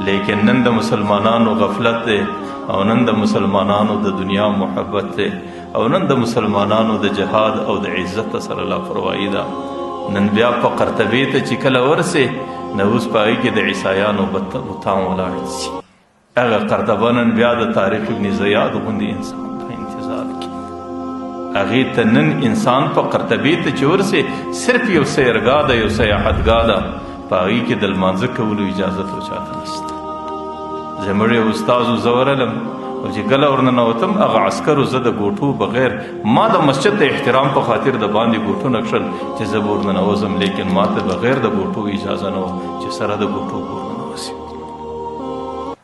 لیکن نن د مسلمانانو غفلت دی، او نن د مسلمانانو د دنیا محبت دی، او نن د مسلمانانو د جهاد او د عزت سره لاپروايي ده. نن بیا په قرطبې ته چې کله ورسې نو اوس په هغې کې د عیسایانو بتان ولاړ سي. هغه قرطبه نن بیا د طارق ابن زیاد غوندې انسان په انتظار کې. هغې ته نن انسان په قرطبې ته چې ورسې صرف یو سیرګاه ده، یو سیاحتګاه ده، په هغې کې د لمانځه کولو اجازت ورچاته نشته. زموږ یو استاد و، زه ورغلم او چې کله ورننوتم هغه عسکرو زه د ګوټو بغیر، ما د مسجد د احترام په خاطر د باندې ګوټونه کښل چې زه به ورننوځم، لیکن ما ته بغیر د ګوټو اجازه نه وه چې سره د ګوټو به ورننوځم.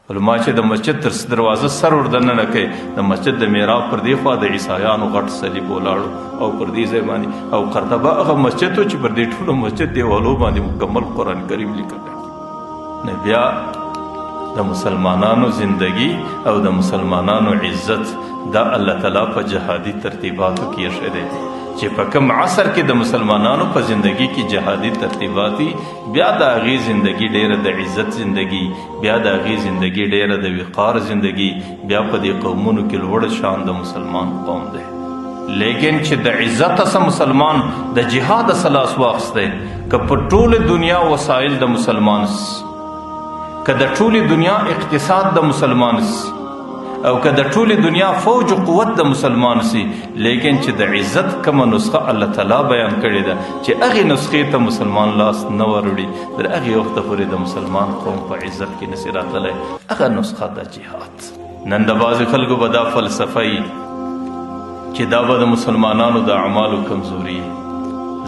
ول ما چې د مسجد تر دروازه سر ور دننه کړ، د مسجد د محراب پر دې خوا د عیسایانو غټ صلیب ولاړو، او پر دې ځای باندې او قرطبه هغه مسجد و چې پر دې ټولو مسجد دیوالو باندې مکمل قرآن کریم لیکلی. نو بیا د مسلمانانو زندگی او د مسلمانانو عزت دا الله تعالی په جهادي ترتیباتو کې ایښی دی چې په کوم عصر کې د مسلمانانو په زندگی کې جهادي ترتیبات دي، بیا د هغې زندگی ډېره د عزت زندگی، بیا د هغې زندگی ډېره د وقار زندگی، بیا په دې قومونو کې لوړ شان د مسلمان قوم دی. لیکن چې د عزت څخه مسلمان د جهاد څخه لاس واخیستی، که په ټوله دنیا وسایل د مسلمان سي، که د ټولې دنیا اقتصاد د مسلمان سي، او که د ټولې دنیا فوج او قوت د مسلمان سي، لیکن چې د عزت کومه نسخه الله تعالی بیان کړې ده چې هغې نسخې ته مسلمان لاس نه وروړي، تر هغې وخته پورې د مسلمان قوم په عزت کې نسي راتللی. هغه نسخه د جهاد. نن د بعضې خلکو به دا فلسفه وي چې دا به د مسلمانانو د اعمالو کمزوري.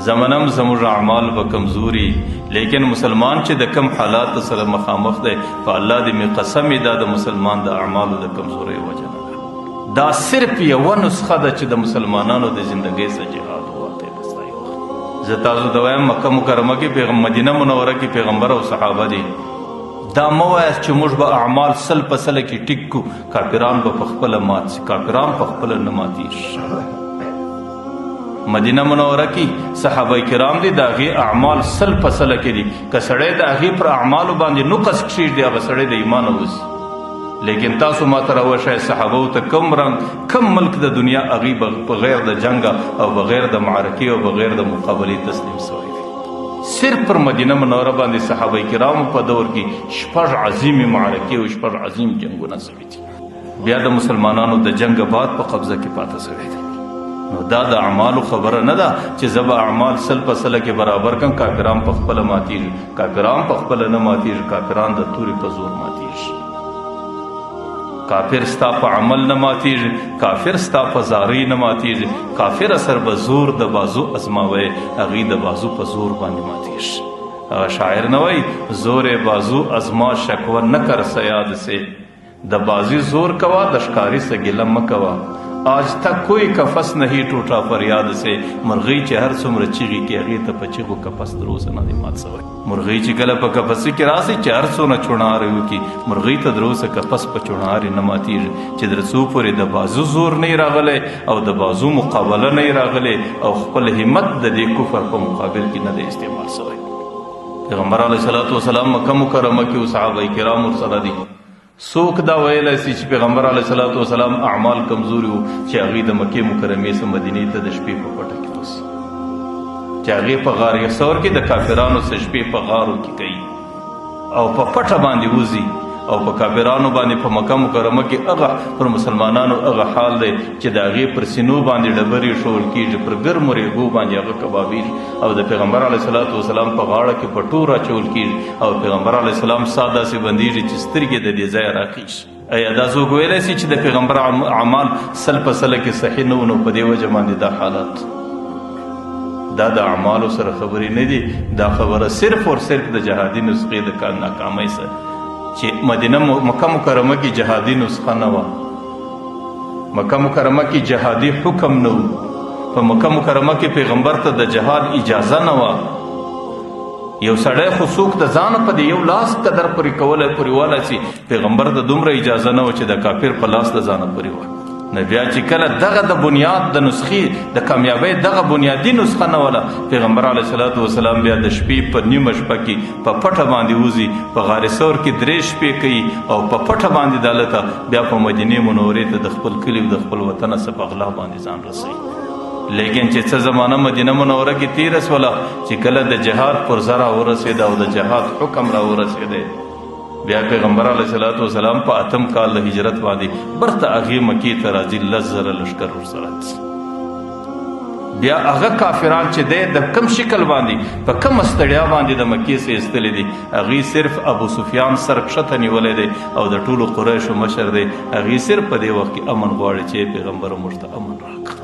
زمنم زموږ اعمال به کمزوري، لیکن مسلمان چې د کم حالات سره مخامخ دی، په الله دې مې قسم، دا د مسلمان د اعمالو د کمزورۍ وجه نه ده. دا صرف یوه نسخه ده چې د مسلمانانو د زندګۍ څخه جهاد وواته. بس دا یو زه تاسو ته وایم، مکه مکرمه کې پیغمبر، مدینه منوره کې پیغمبر او صحابه دي. دا مه وایاست چې موږ به اعمال 100% کې ټیک کو، کافران به په خپله مات سي. کافران په خپله نه ماتېږي. مدینه منوره کې صحابه کرام دي، د هغې اعمال 100% کې دي. که سړی د هغې پر اعمالو باندې نقص کښېږدي، هغه سړی د ایمانه وځي. لیکن تاسو ما ته راوښیئ، صحابو ته کم رنګ کم ملک د دنیا هغې بغیر د جنګ او بغیر د معرکې او بغیر د مقابلې تسلیم سوی دی؟ صرف پر مدینه منوره باندې صحابه کرامو په دور کې شپږ عظیمې معرکې او شپږ عظیم جنګونه سوي دي. بیا د مسلمانانو د جنګ بعد په قبضه کې پاته سوی دی. نو دا د اعمالو خبره نه ده چې زه به اعمال 100% کې برابر کړم، کافران په خپله ماتېږي. کافران په خپله نه ماتېږي، کافران د تورې په زور ماتېږي. کافر ستا په عمل نه ماتېږي، کافر ستا په زارۍ نه ماتېږي، کافر سر به زور د بازو ازماوی، هغوی د بازو په زور باندې ماتېږي. هغه شاعر نه وایي، زور بازو ازما شکوه نه کر صیاد سه، د بازی زور کوا، د ښکاری سه ګیله مه کوه، آج تک کوئی قفس نہیں ټوټا فریاد سه. مرغۍ چې هر څومره چیغې کوي، هغې ته په چیغو قفس تر اوسه نه دی مات سوی. مرغۍ چې کله په قفس کې راسي، چې هر څونه چوڼارې وکړي، مرغۍ ته تر اوسه قفس په چوڼارې نه ماتېږي، چې تر څو پورې د بازو زور نه راغلی او د بازو مقابله نه راغلی او خپل همت د دې کفر په مقابل کې نه دی استعمال سوی. پیغمبر علیه الصلاة والسلام مکه مکرمه کې او صحابه کرام ورسره دي. څوک دا ویلی سي چې پیغمبر علیه الصلاة والسلام اعمال کمزوري وو چې هغوی د مکې مکرمې څخه مدینې ته د شپې په پټه کې وځي، چې هغې په غار ثور کې د کافرانو څخه شپې په غارو کې کوي او په پټه باندې وځي، او په کافرانو باندې په مکه مکرمه کې هغه پر مسلمانانو هغه حال دی چې د هغې پر سینو باندې ډبرې ښوول کېږي، پر ګرمو ریګو باندې هغه کبابېږي، او د پیغمبر علیه الصلاة والسلام په غاړه کې پټو راچول کېږي، او پیغمبر علیه السلام ساه داسې بندېږي چې سترګې د دې ځایه راخیږي؟ ایا دا څوک ویلی سي چې د پیغمبر اعمال 100% کې صحیح نه وو، نو په دې وجه باندې دا حالت؟ دا د اعمالو سره خبرې نه دي. دا خبره صرف اور صرف د جهادي نسخې د ناکامۍ سره، چې مدینه مکه مکرمه کې جهادي نسخه نه وه، مکه مکرمه کې جهادي حکم نه و، په مکه مکرمه کې پیغمبر ته د جهاد اجازه نه وه. یو سړی خو څوک د ځانه په دې یو لاس قدر پورې کولی پورې والی سي، پیغمبر ته دومره اجازه نه وه چې د کافر په لاس د ځانه پورې وه. نو بیا چې کله دغه د بنیاد د نسخې د کامیابۍ دغه بنیادي نسخه نه وله، پیغمبر علیه الصلاة والسلام بیا د شپې په نیمه شپه کې په پټه باندې وځي، په غار ثور کې درې شپې کوي او په پټه باندې دلته بیا په مدینې منورې ته د خپل کلي او د خپل وطن څخه په غلا باندې ځان رسوي. لیکن چې څه زمانه مدینه منوره کې تیره سوله، چې کله د جهاد پرزه راورسېده او د جهاد حکم راورسېده، بیا پیغمبر علیه الصلاة والسلام په اتم کال د هجرت باندې برته هغې مکې ته راځي، 10,000 لښکر ورسره. بیا هغه کافران چې دی د کم شکل باندې په کم ستړیا باندې د مکې څخه ایستلي دي، هغوی صرف ابو سفیان سر کښته نیولی دی او د ټولو قریشو مشر دی، هغوی صرف په دې وخت کې امن غواړي چې پیغمبر موږ ته امن راکړه.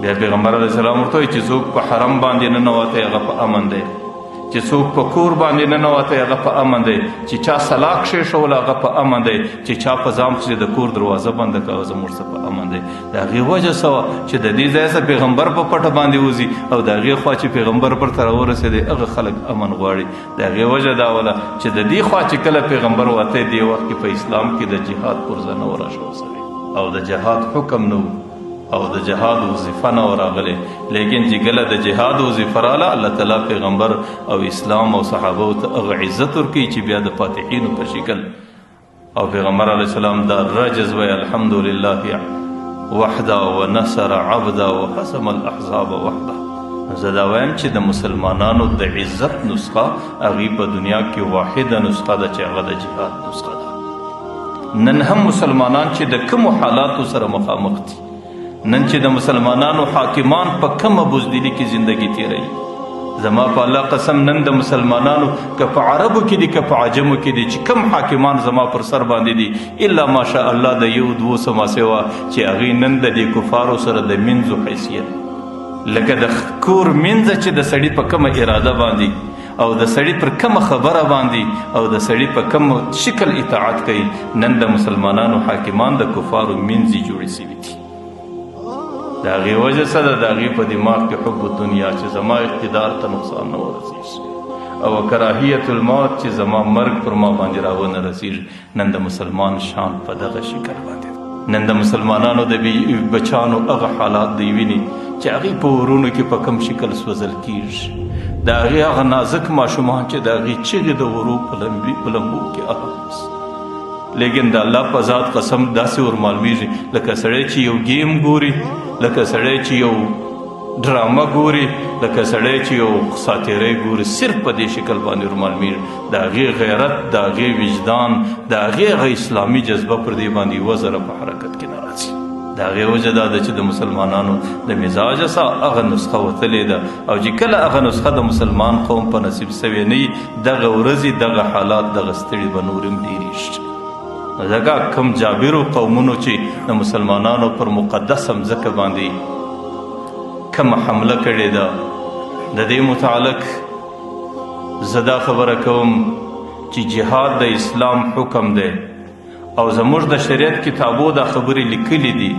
بیا پیغمبر علیه السلام ورته وایي چې څوک په حرم باندې ننوتی هغه په امن دی، چې څوک په کور باندې ننوتی هغه په امن دی، چې چا سلا کښېښوله هغه په امن دی، چې چا په ځان پسې د کور دروازه بنده کړه هغه زموږ څخه په امن دی. د هغې وجه څه وه چې د دې ځای څخه پیغمبر په پټه باندې وځي او د هغې خوا چې پیغمبر برته راورسېدی هغه خلک امن غواړي؟ د هغې وجه دا وله چې د دې خوا چې کله پیغمبر وتی، دې وخت کې په اسلام کې د جهاد پرزه نه وه راشول سوې او د جهاد حکم نه و او د جهاد وظیفه نه راغلې. لیکن چې کله د جهاد وظیفه راله، الله تعالی پیغمبر او اسلام او صحابه ته هغه عزت ورکوي چې بیا د فاتحینو په شکل او پیغمبر علیه السلام دا رجز وی، الحمدلله وحده ونصر عبده وحسم الاحزاب وحده. زه دا وایم چې د مسلمانانو د عزت نسخه هغوی په دنیا کې واحده نسخه ده چې هغه د جهاد نسخه ده. نن هم مسلمانان چې د کومو حالاتو سره مخامخ دي، نن چې د مسلمانانو حاکمان په کومه بزدلي کې زندگی تیروي، زما په الله قسم، نن د مسلمانانو که په عربو کې دي که په عجمو کې دي، چې کم حاکمان زما پر سر باندې دي، الا ماشاء الله د یو دوو څه ما سوا، چې هغوی نن د دې کفارو سره د منځو حیثیت لکه د کور مینځه چې د سړي په کومه اراده باندې او د سړي پر کومه خبره باندې او د سړي په کوم شکل اطاعت کوي، نن د مسلمانانو حاکمان د کفارو مینځې جوړې سوي دي. د هغې وجه څه ده؟ د هغې په دماغ کې حب الدنیا چې زما اقتدار ته نقصان نه ورسېږي، او کراهیت الموت چې زما مرګ پر ما باندې راونه رسېږي. نن د مسلمان شان په دغه شکل باندې، نن د مسلمانانو د بچانو هغه حالات دی ویني چې هغې په ورونو کې په کم شکل سوځل کېږي. د هغې هغه نازک ماشومان چې د هغې چیغې د ورو په لمبو کې ارام. لیکن د الله په ذات قسم داسې ور معلومیږي لکه سړی چې یو game ګوري، لکه سړی چې یو ډرامه ګوري، لکه سړی چې یو ساتیری ګوري، صرف په دې شکل باندې ور معلومیږي. د هغې غیرت، د هغې وجدان، د هغې هغه اسلامي جذبه پر دې باندې یوه ذره په حرکت کې نه راځي. د هغې وجه دا ده چې د مسلمانانو د مزاج څخه هغه نسخه وتلې ده، او چې کله هغه نسخه د مسلمان قوم په نصیب سوې نه وي، دغه ورځې، دغه حالات، دغه ستړي به نور هم ډېرېږي. ځکه کوم جابرو قومونو چې د مسلمانانو پر مقدسه مځکه باندې کومه حمله کړې ده، د دې متعلق زه دا خبره کوم چې جهاد د اسلام حکم دی، او زموږ د شریعت کتابو دا خبرې لیکلې دي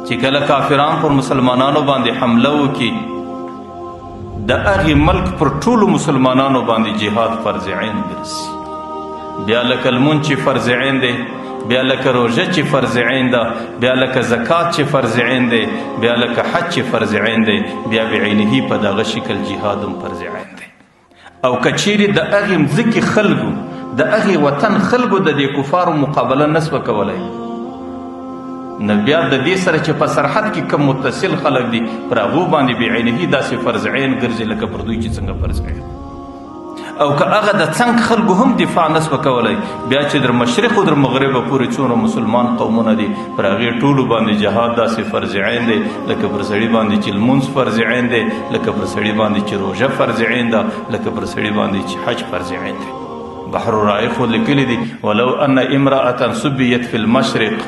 چې کله کافران پر مسلمانانو باندې حمله وکړي، د هغې ملک پر ټولو مسلمانانو باندې جهاد فرض عین ګرځي. بیا لکه لمونځ چې فرض عین دی، بیا لکه روژه چې فرض عین ده، بیا لکه زکات چې فرض عین دی، بیا لکه حج چې فرض عین دی، بیا بعینه په دغه شکل جهاد هم فرض عین دی. او که چیرې د هغې مځکې خلکو، د هغې وطن خلکو د دې کفارو مقابله نه سوه کولی، نو بیا د دې سره چې په سرحد کې کوم متصل خلک دي، پر هغو باندې بعینه داسې فرض عین ګرځي لکه پر دوی چې څنګه فرض عین. او که هغه د څنګ خلکو هم دفاع نه سوه کولی، بیا چې در مشرق او در مغربه پورې څومره مسلمان قومونه دي، پر هغې ټولو باندې جهاد داسې فرض عین دی لکه پر سړي باندې چې لمونځ فرض عین دی، لکه پر سړي باندې چې روژه فرض عین ده، لکه پر سړي باندې چې حج فرض عین دی. بحر الرائق خو لیکلي دي، ولو ان امرأة سبیت فی المشرق،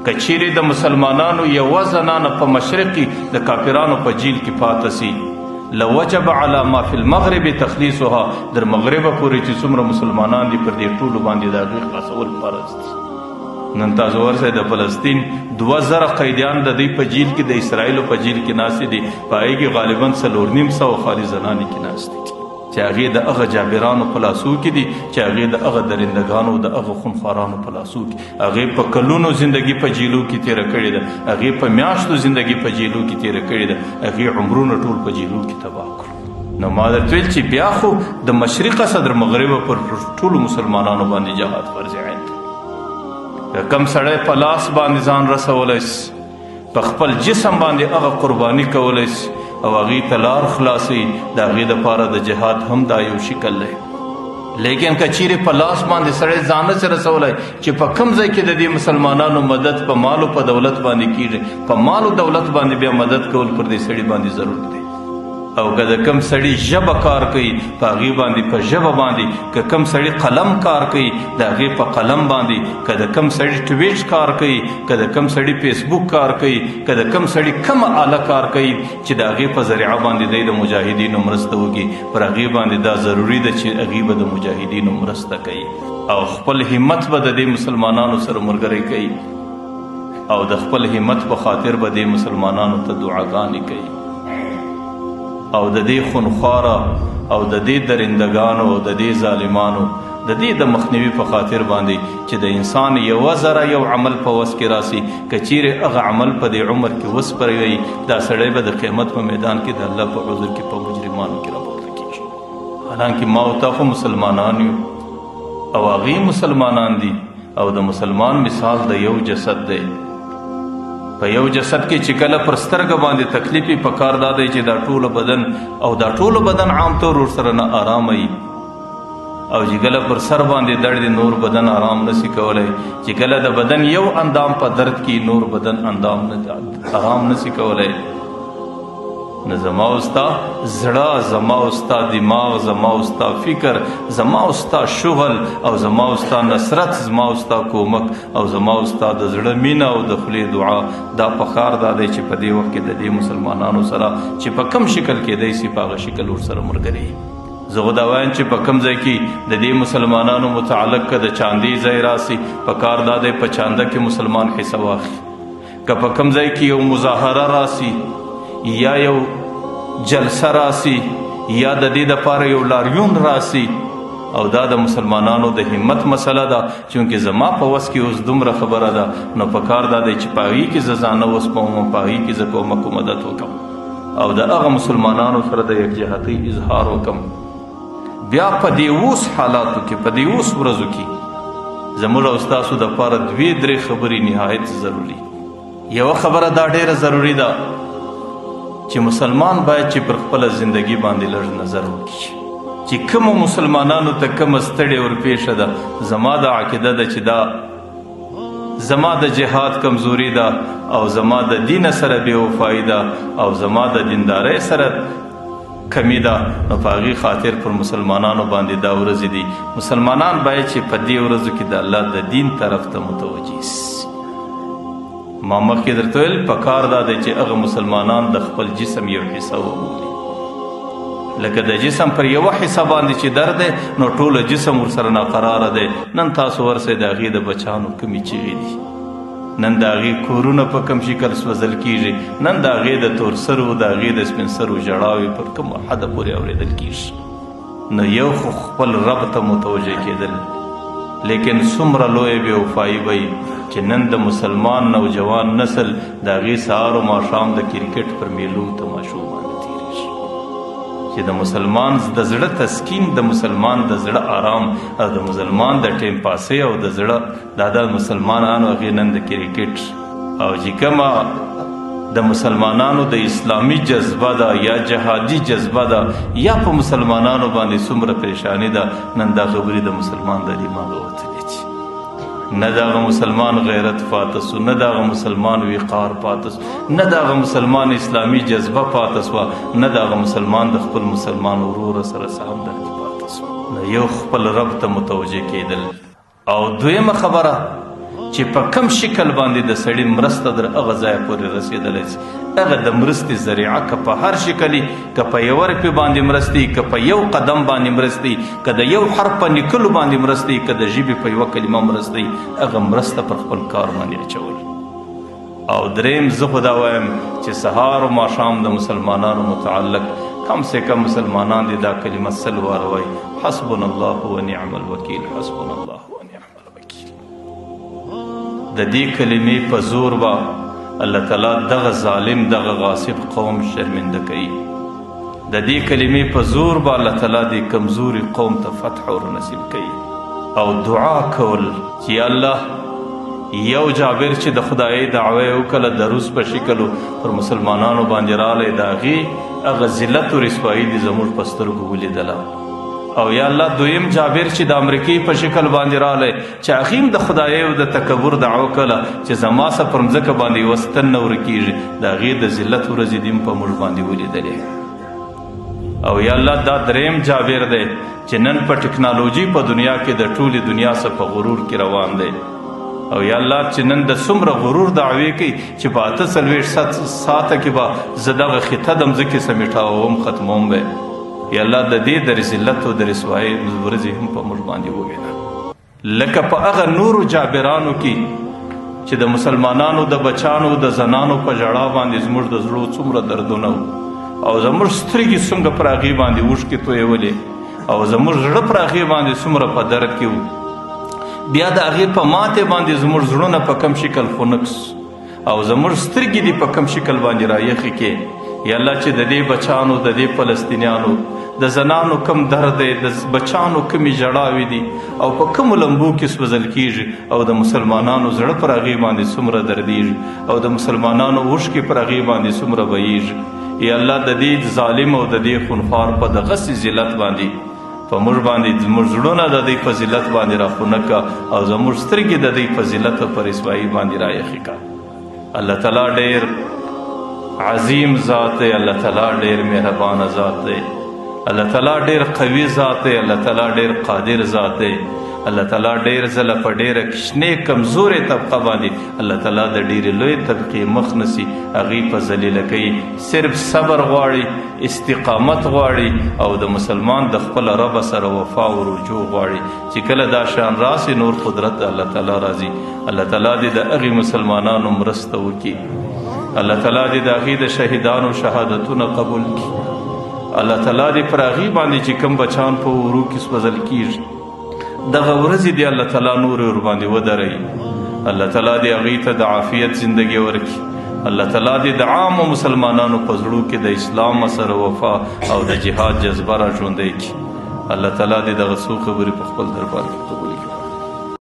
که چیرې د مسلمانانو یوه زنانه په مشرق کې د کافرانو په جیل کې پاته سي، لوجب علی ما فی المغرب تخلیصها، در مغربه پورې چې څومره مسلمانان دي پر دې ټولو باندې د هغوی خلاصول فرض دي. نن تاسو ورسئ د فلسطین 2000 قیدیان د دوی په جیل کې، د اسرائیلو په جیل کې ناستې دي، په هغې کې غالبا 450 خالي زنانې کې ناستې دي چې هغې د هغه جابرانو په لاسو کې دي، چې هغې د هغه درندګانو، د هغه خونخوارانو په لاسو کې. هغې په کلونو زندگی په جیلو کې تېره کړې ده، هغې په میاشتو زندگی په جیلو کې تېره کړې ده، هغې عمرونه ټول په جیلو کې تباه کړو. نو ما درته ویل چې بیا خو د مشرقه څخه تر مغربه پر ټولو مسلمانانو باندې جهاد فرض عین دی. که کم سړی په لاس باندې ځان رسولی سي، په خپل جسم باندې هغه قرباني کولی سي او هغې ته لار خلاصوي، د هغې دپاره د جهاد هم دا یو شکل دی. لیکن که چیرې په لاس باندې سړی ځان نه سي رسولی چې په کوم ځای کې د دې مسلمانانو مدد په مال او په دولت باندې کیږي، په مال او دولت باندې بیا مدد کول پر دې سړي باندې ضرور دی. او که د کم سړي ژبه کار کوي، په هغې باندې په ژبه باندې، که کم سړي قلم کار کوي، د هغې په قلم باندې، که د کم سړي ټویټ کار کوي، که د کم سړي فیسبوک کار کوي، که د کم سړي کومه آله کار کوي چې د هغې په ذریعه باندې دی د مجاهدینو مرسته وکړي، پر هغې باندې دا ضروري ده چې هغې به د مجاهدینو مرسته کوي او خپل همت به د دې مسلمانانو سره ملګری کوي او د خپل همت په خاطر به دې مسلمانانو ته دعاګانې کوي او د دې خونخواره او د دې درندګانو او د دې ظالمانو د دې د مخنیوي په خاطر باندې چې د انسان یوه ذره یو عمل په وس کې راسي، که چیرې هغه عمل په دې عمر کې وسپروي، دا سړی به د قیامت په میدان کې د الله په حضور کې په مجرمانو کې راپورته کېږي. حالانکه ما او تا خو مسلمانان یو او هغوی مسلمانان دي، او د مسلمان مثال د یو جسد دی. په یو جسد کې چې کله پر سترګه باندې تکلیف وي، په کار دا دی چې دا ټول بدن او دا ټول بدن عام طور ورسره نه آرامه وي، او چې کله پر سر باندې درد نور بدن آرام نسی کولای، چې کله د بدن یو اندام په درد کې نور بدن اندام نه آرام نسی کولای. نو زما او ستا زړه، زما او ستا دماغ، زما او ستا فکر، زما او ستا شغل، او زما او ستا نصرت، زما او ستا کومک، او زما او ستا د زړه مینه او د خولې دعا، دا په کار دا دی چې په دې وخت کې د دې مسلمانانو سره چې په کم شکل کېدای سي په هغه شکل ورسره ملګري. زه خو دا وایم چې په کم ځای کې د دې مسلمانانو متعلق که د چاندې ځای راسي، په کار دا دی په چانده کې مسلمان حصه واخلي. که په کم ځای کې یو مظاهره راسي یا یو جلسه راسي یا د دې دپاره یو لاریون راسي، او دا د مسلمانانو د همت مسله ده، چونکې زما په وس کې اوس دومره خبره ده، نو په کار دا دی چې په هغې کې زه ځان نه وسپموم، په هغې کې زه کومک او مدد وکړم او د هغه مسلمانانو سره د یکجهتۍ اظهار وکړم. بیا په دې اوس حالاتو کې، په دې اوس ورځو کې زموږ او ستاسو دپاره دوې درې خبرې نهایت ضروري. یوه خبره دا ډېره ضروري ده چې مسلمان باید چې پر خپله زندګي باندې لږ نظر وکړي چې کومو مسلمانانو ته کومه ستړې ورپېښه ده. زما دا عقیده ده چې دا زما د جهاد کمزوري ده، او زما د دین سره بې وفایي ده، او زما د دیندارۍ سره کمی ده، نو په هغې خاطر پر مسلمانانو باندې دا ورځې دي. مسلمانان باید چې په دې ورځو کې د الله د دین طرف ته متوجه سي. ما مخکې درته ویل په کار دا دی چې هغه مسلمانان د خپل جسم یو حصه وبولي، لکه د جسم پر یوه حصه باندې چې درد دی نو ټوله جسم ورسره ناقراره دی. نن تاسو ورسئ د هغې د بچانو کومې چیغې دي، نن د هغې کورونه په کوم شکل سوځل کیږي، نن د هغې د تورسرو د هغې د سپین سرو ژړاوې پر کوم حده پورې اورېدل کیږي. نو یو خو خپل رب ته متوجه کېدل، لیکن څومره لویه بې وفایي به وي چې نن د مسلمان نوجوان نسل د هغې سهار او ماښام د کرکټ پر میلو تماشو باندې تېرېږي، چې د مسلمان د زړه تسکین، د مسلمان د زړه آرام، او د مسلمان د ټیم پاسۍ او د زړه دا د مسلمانانو هغې نن د کرکټ او چې کومه د مسلمانانو د اسلامي جذبه ده یا جهادي جذبه ده یا په مسلمانانو باندې څومره پریشانی ده، نن دا خبرې د مسلمان د دماغه وتلې دي. نه د هغه مسلمان غیرت پاته سو، نه د هغه مسلمان وقار پاته سو، نه د هغه مسلمان اسلامي جذبه پاته سوه، نه د هغه مسلمان د خپل مسلمان ورور سره څه همدردي پاته سوه. نو یو خپل رب ته متوجه کېدل، او دویمه خبره چې په کم شکل باندې د سړي مرسته در هغه ځایه پورې رسېدلی سي، هغه د مرستې ذریعه که په هر شکل وي، که په یوه روپۍ باندې مرستې، که په یو قدم باندې مرستې، که د یو حرف په لیکلو باندې مرستې، که د ژبې په یوه کلمه مرستې، هغه مرسته پر خپل کار باندې اچول. او دریم زه خو دا وایم چې سهار او ماښام د مسلمانانو متعلق کم سه کم مسلمانان دې دا کلمه 100 واره وایي، حسبنا الله ونعم الوکیل، حسبنا الله ونعم الوکیل. د دې کلمې په زور به الله تعالی دغه ظالم دغه غاصب قوم شرمنده کوي. د دې کلمې په زور به الله تعالی دې کمزوري قوم ته فتح ور نصیب کوي. او دعا کول چې یا الله یو جابر چې د خدای دعوه یې وکړه د روس په شکل پر مسلمانانو باندې راغلی، د هغې هغه ذلت او رسوایي دې زموږ په سترګو ولیدله. او یا الله دویم جابر چې د امریکې په شکل باندې راغلی، چې هغې هم د خدای او د تکبر دعوه کړه چې زما څخه پر مځکه باندې یوه ستن نه ورکېږي، د هغې د ذلت ورځې دې هم په موږ باندې ولیدلې. او یا الله دا دریم جابر دی چې نن په ټکنالوژي په دنیا کې د ټولې دنیا څخه په غرور کې روان دی. او یا الله چې نن د څومره غرور دعوې کوي چې په 48 ساعته کې به زه دغه خطه د مځکې څخه مټاوم ختموم به. یا الله د دې د ذلت او د رسوایۍ ورځې هم په موږ باندې ووینه، لکه په هغه نورو جابرانو کې چې د مسلمانانو د بچانو د زنانو په ژړا باندې زموږ د زړو څومره دردونه وو، او زموږ سترګې څنګه پر هغې باندې اوښکې تویولې، او زموږ زړه پر هغې باندې څومره په درد کې وو. بیا د هغې په ماتې باندې زموږ زړونه په کم شکل خنک سو، او زموږ سترګې دې په کم شکل باندې رایخې کې. یا الله چې د دې بچانو د دې فلسطینیانو د زنانو کم درد دی، د بچانو کمې ژړاوې دي، او په کومو لمبو کې سوځل کیږي، او د مسلمانانو زړه پر هغې باندې څومره دردیږي، او د مسلمانانو اوښکې پر هغې باندې څومره بهیږي. یا الله د دې ظالم او د دې خونخوار په دغسې ذلت باندې په موږ باندې زموږ زړونه د دوی په ذلت باندې راخونه که، او زموږ سترګې د دوی په ذلت او په رسوایي باندې رایخې که. الله تعالی ډېر عظیم ذات دی، الله تعالی ډېر مهربانه ذات دی، الله تعالی ډېر قوي ذات دی، الله تعالی ډېر قادر ذات دی. الله تعالی ډېر ځله په ډېره کوچنۍ کمزورې طبقه باندې الله تعالی د ډېرې لویې طبقې مخ نیسي، هغوی په ذلیله کوي. صرف صبر غواړي، استقامت غواړي، او د مسلمان د خپل رب سره وفا او رجوع غواړي. چې کله دا شان راسي نور قدرت الله تعالی راځي. الله تعالی دې د هغې مسلمانانو مرسته وکړي. الله تعالی دې د هغې د شهیدانو شهادتونه قبول کړي. الله تعالی دې پر هغې باندې چې کوم بچان په اورو کې سوځل کېږي دغه ورځې دې الله تعالی نورې ورباندې ودروي. الله تعالی دې هغوی ته د عافیت زندګي ورکړي. الله تعالی دې د عامو مسلمانانو په زړو کې د اسلام سره وفا او د جهاد جذبه را ژوندۍ کړي. الله تعالی دې دغه څو خبرې په خپل دربار کې قبول.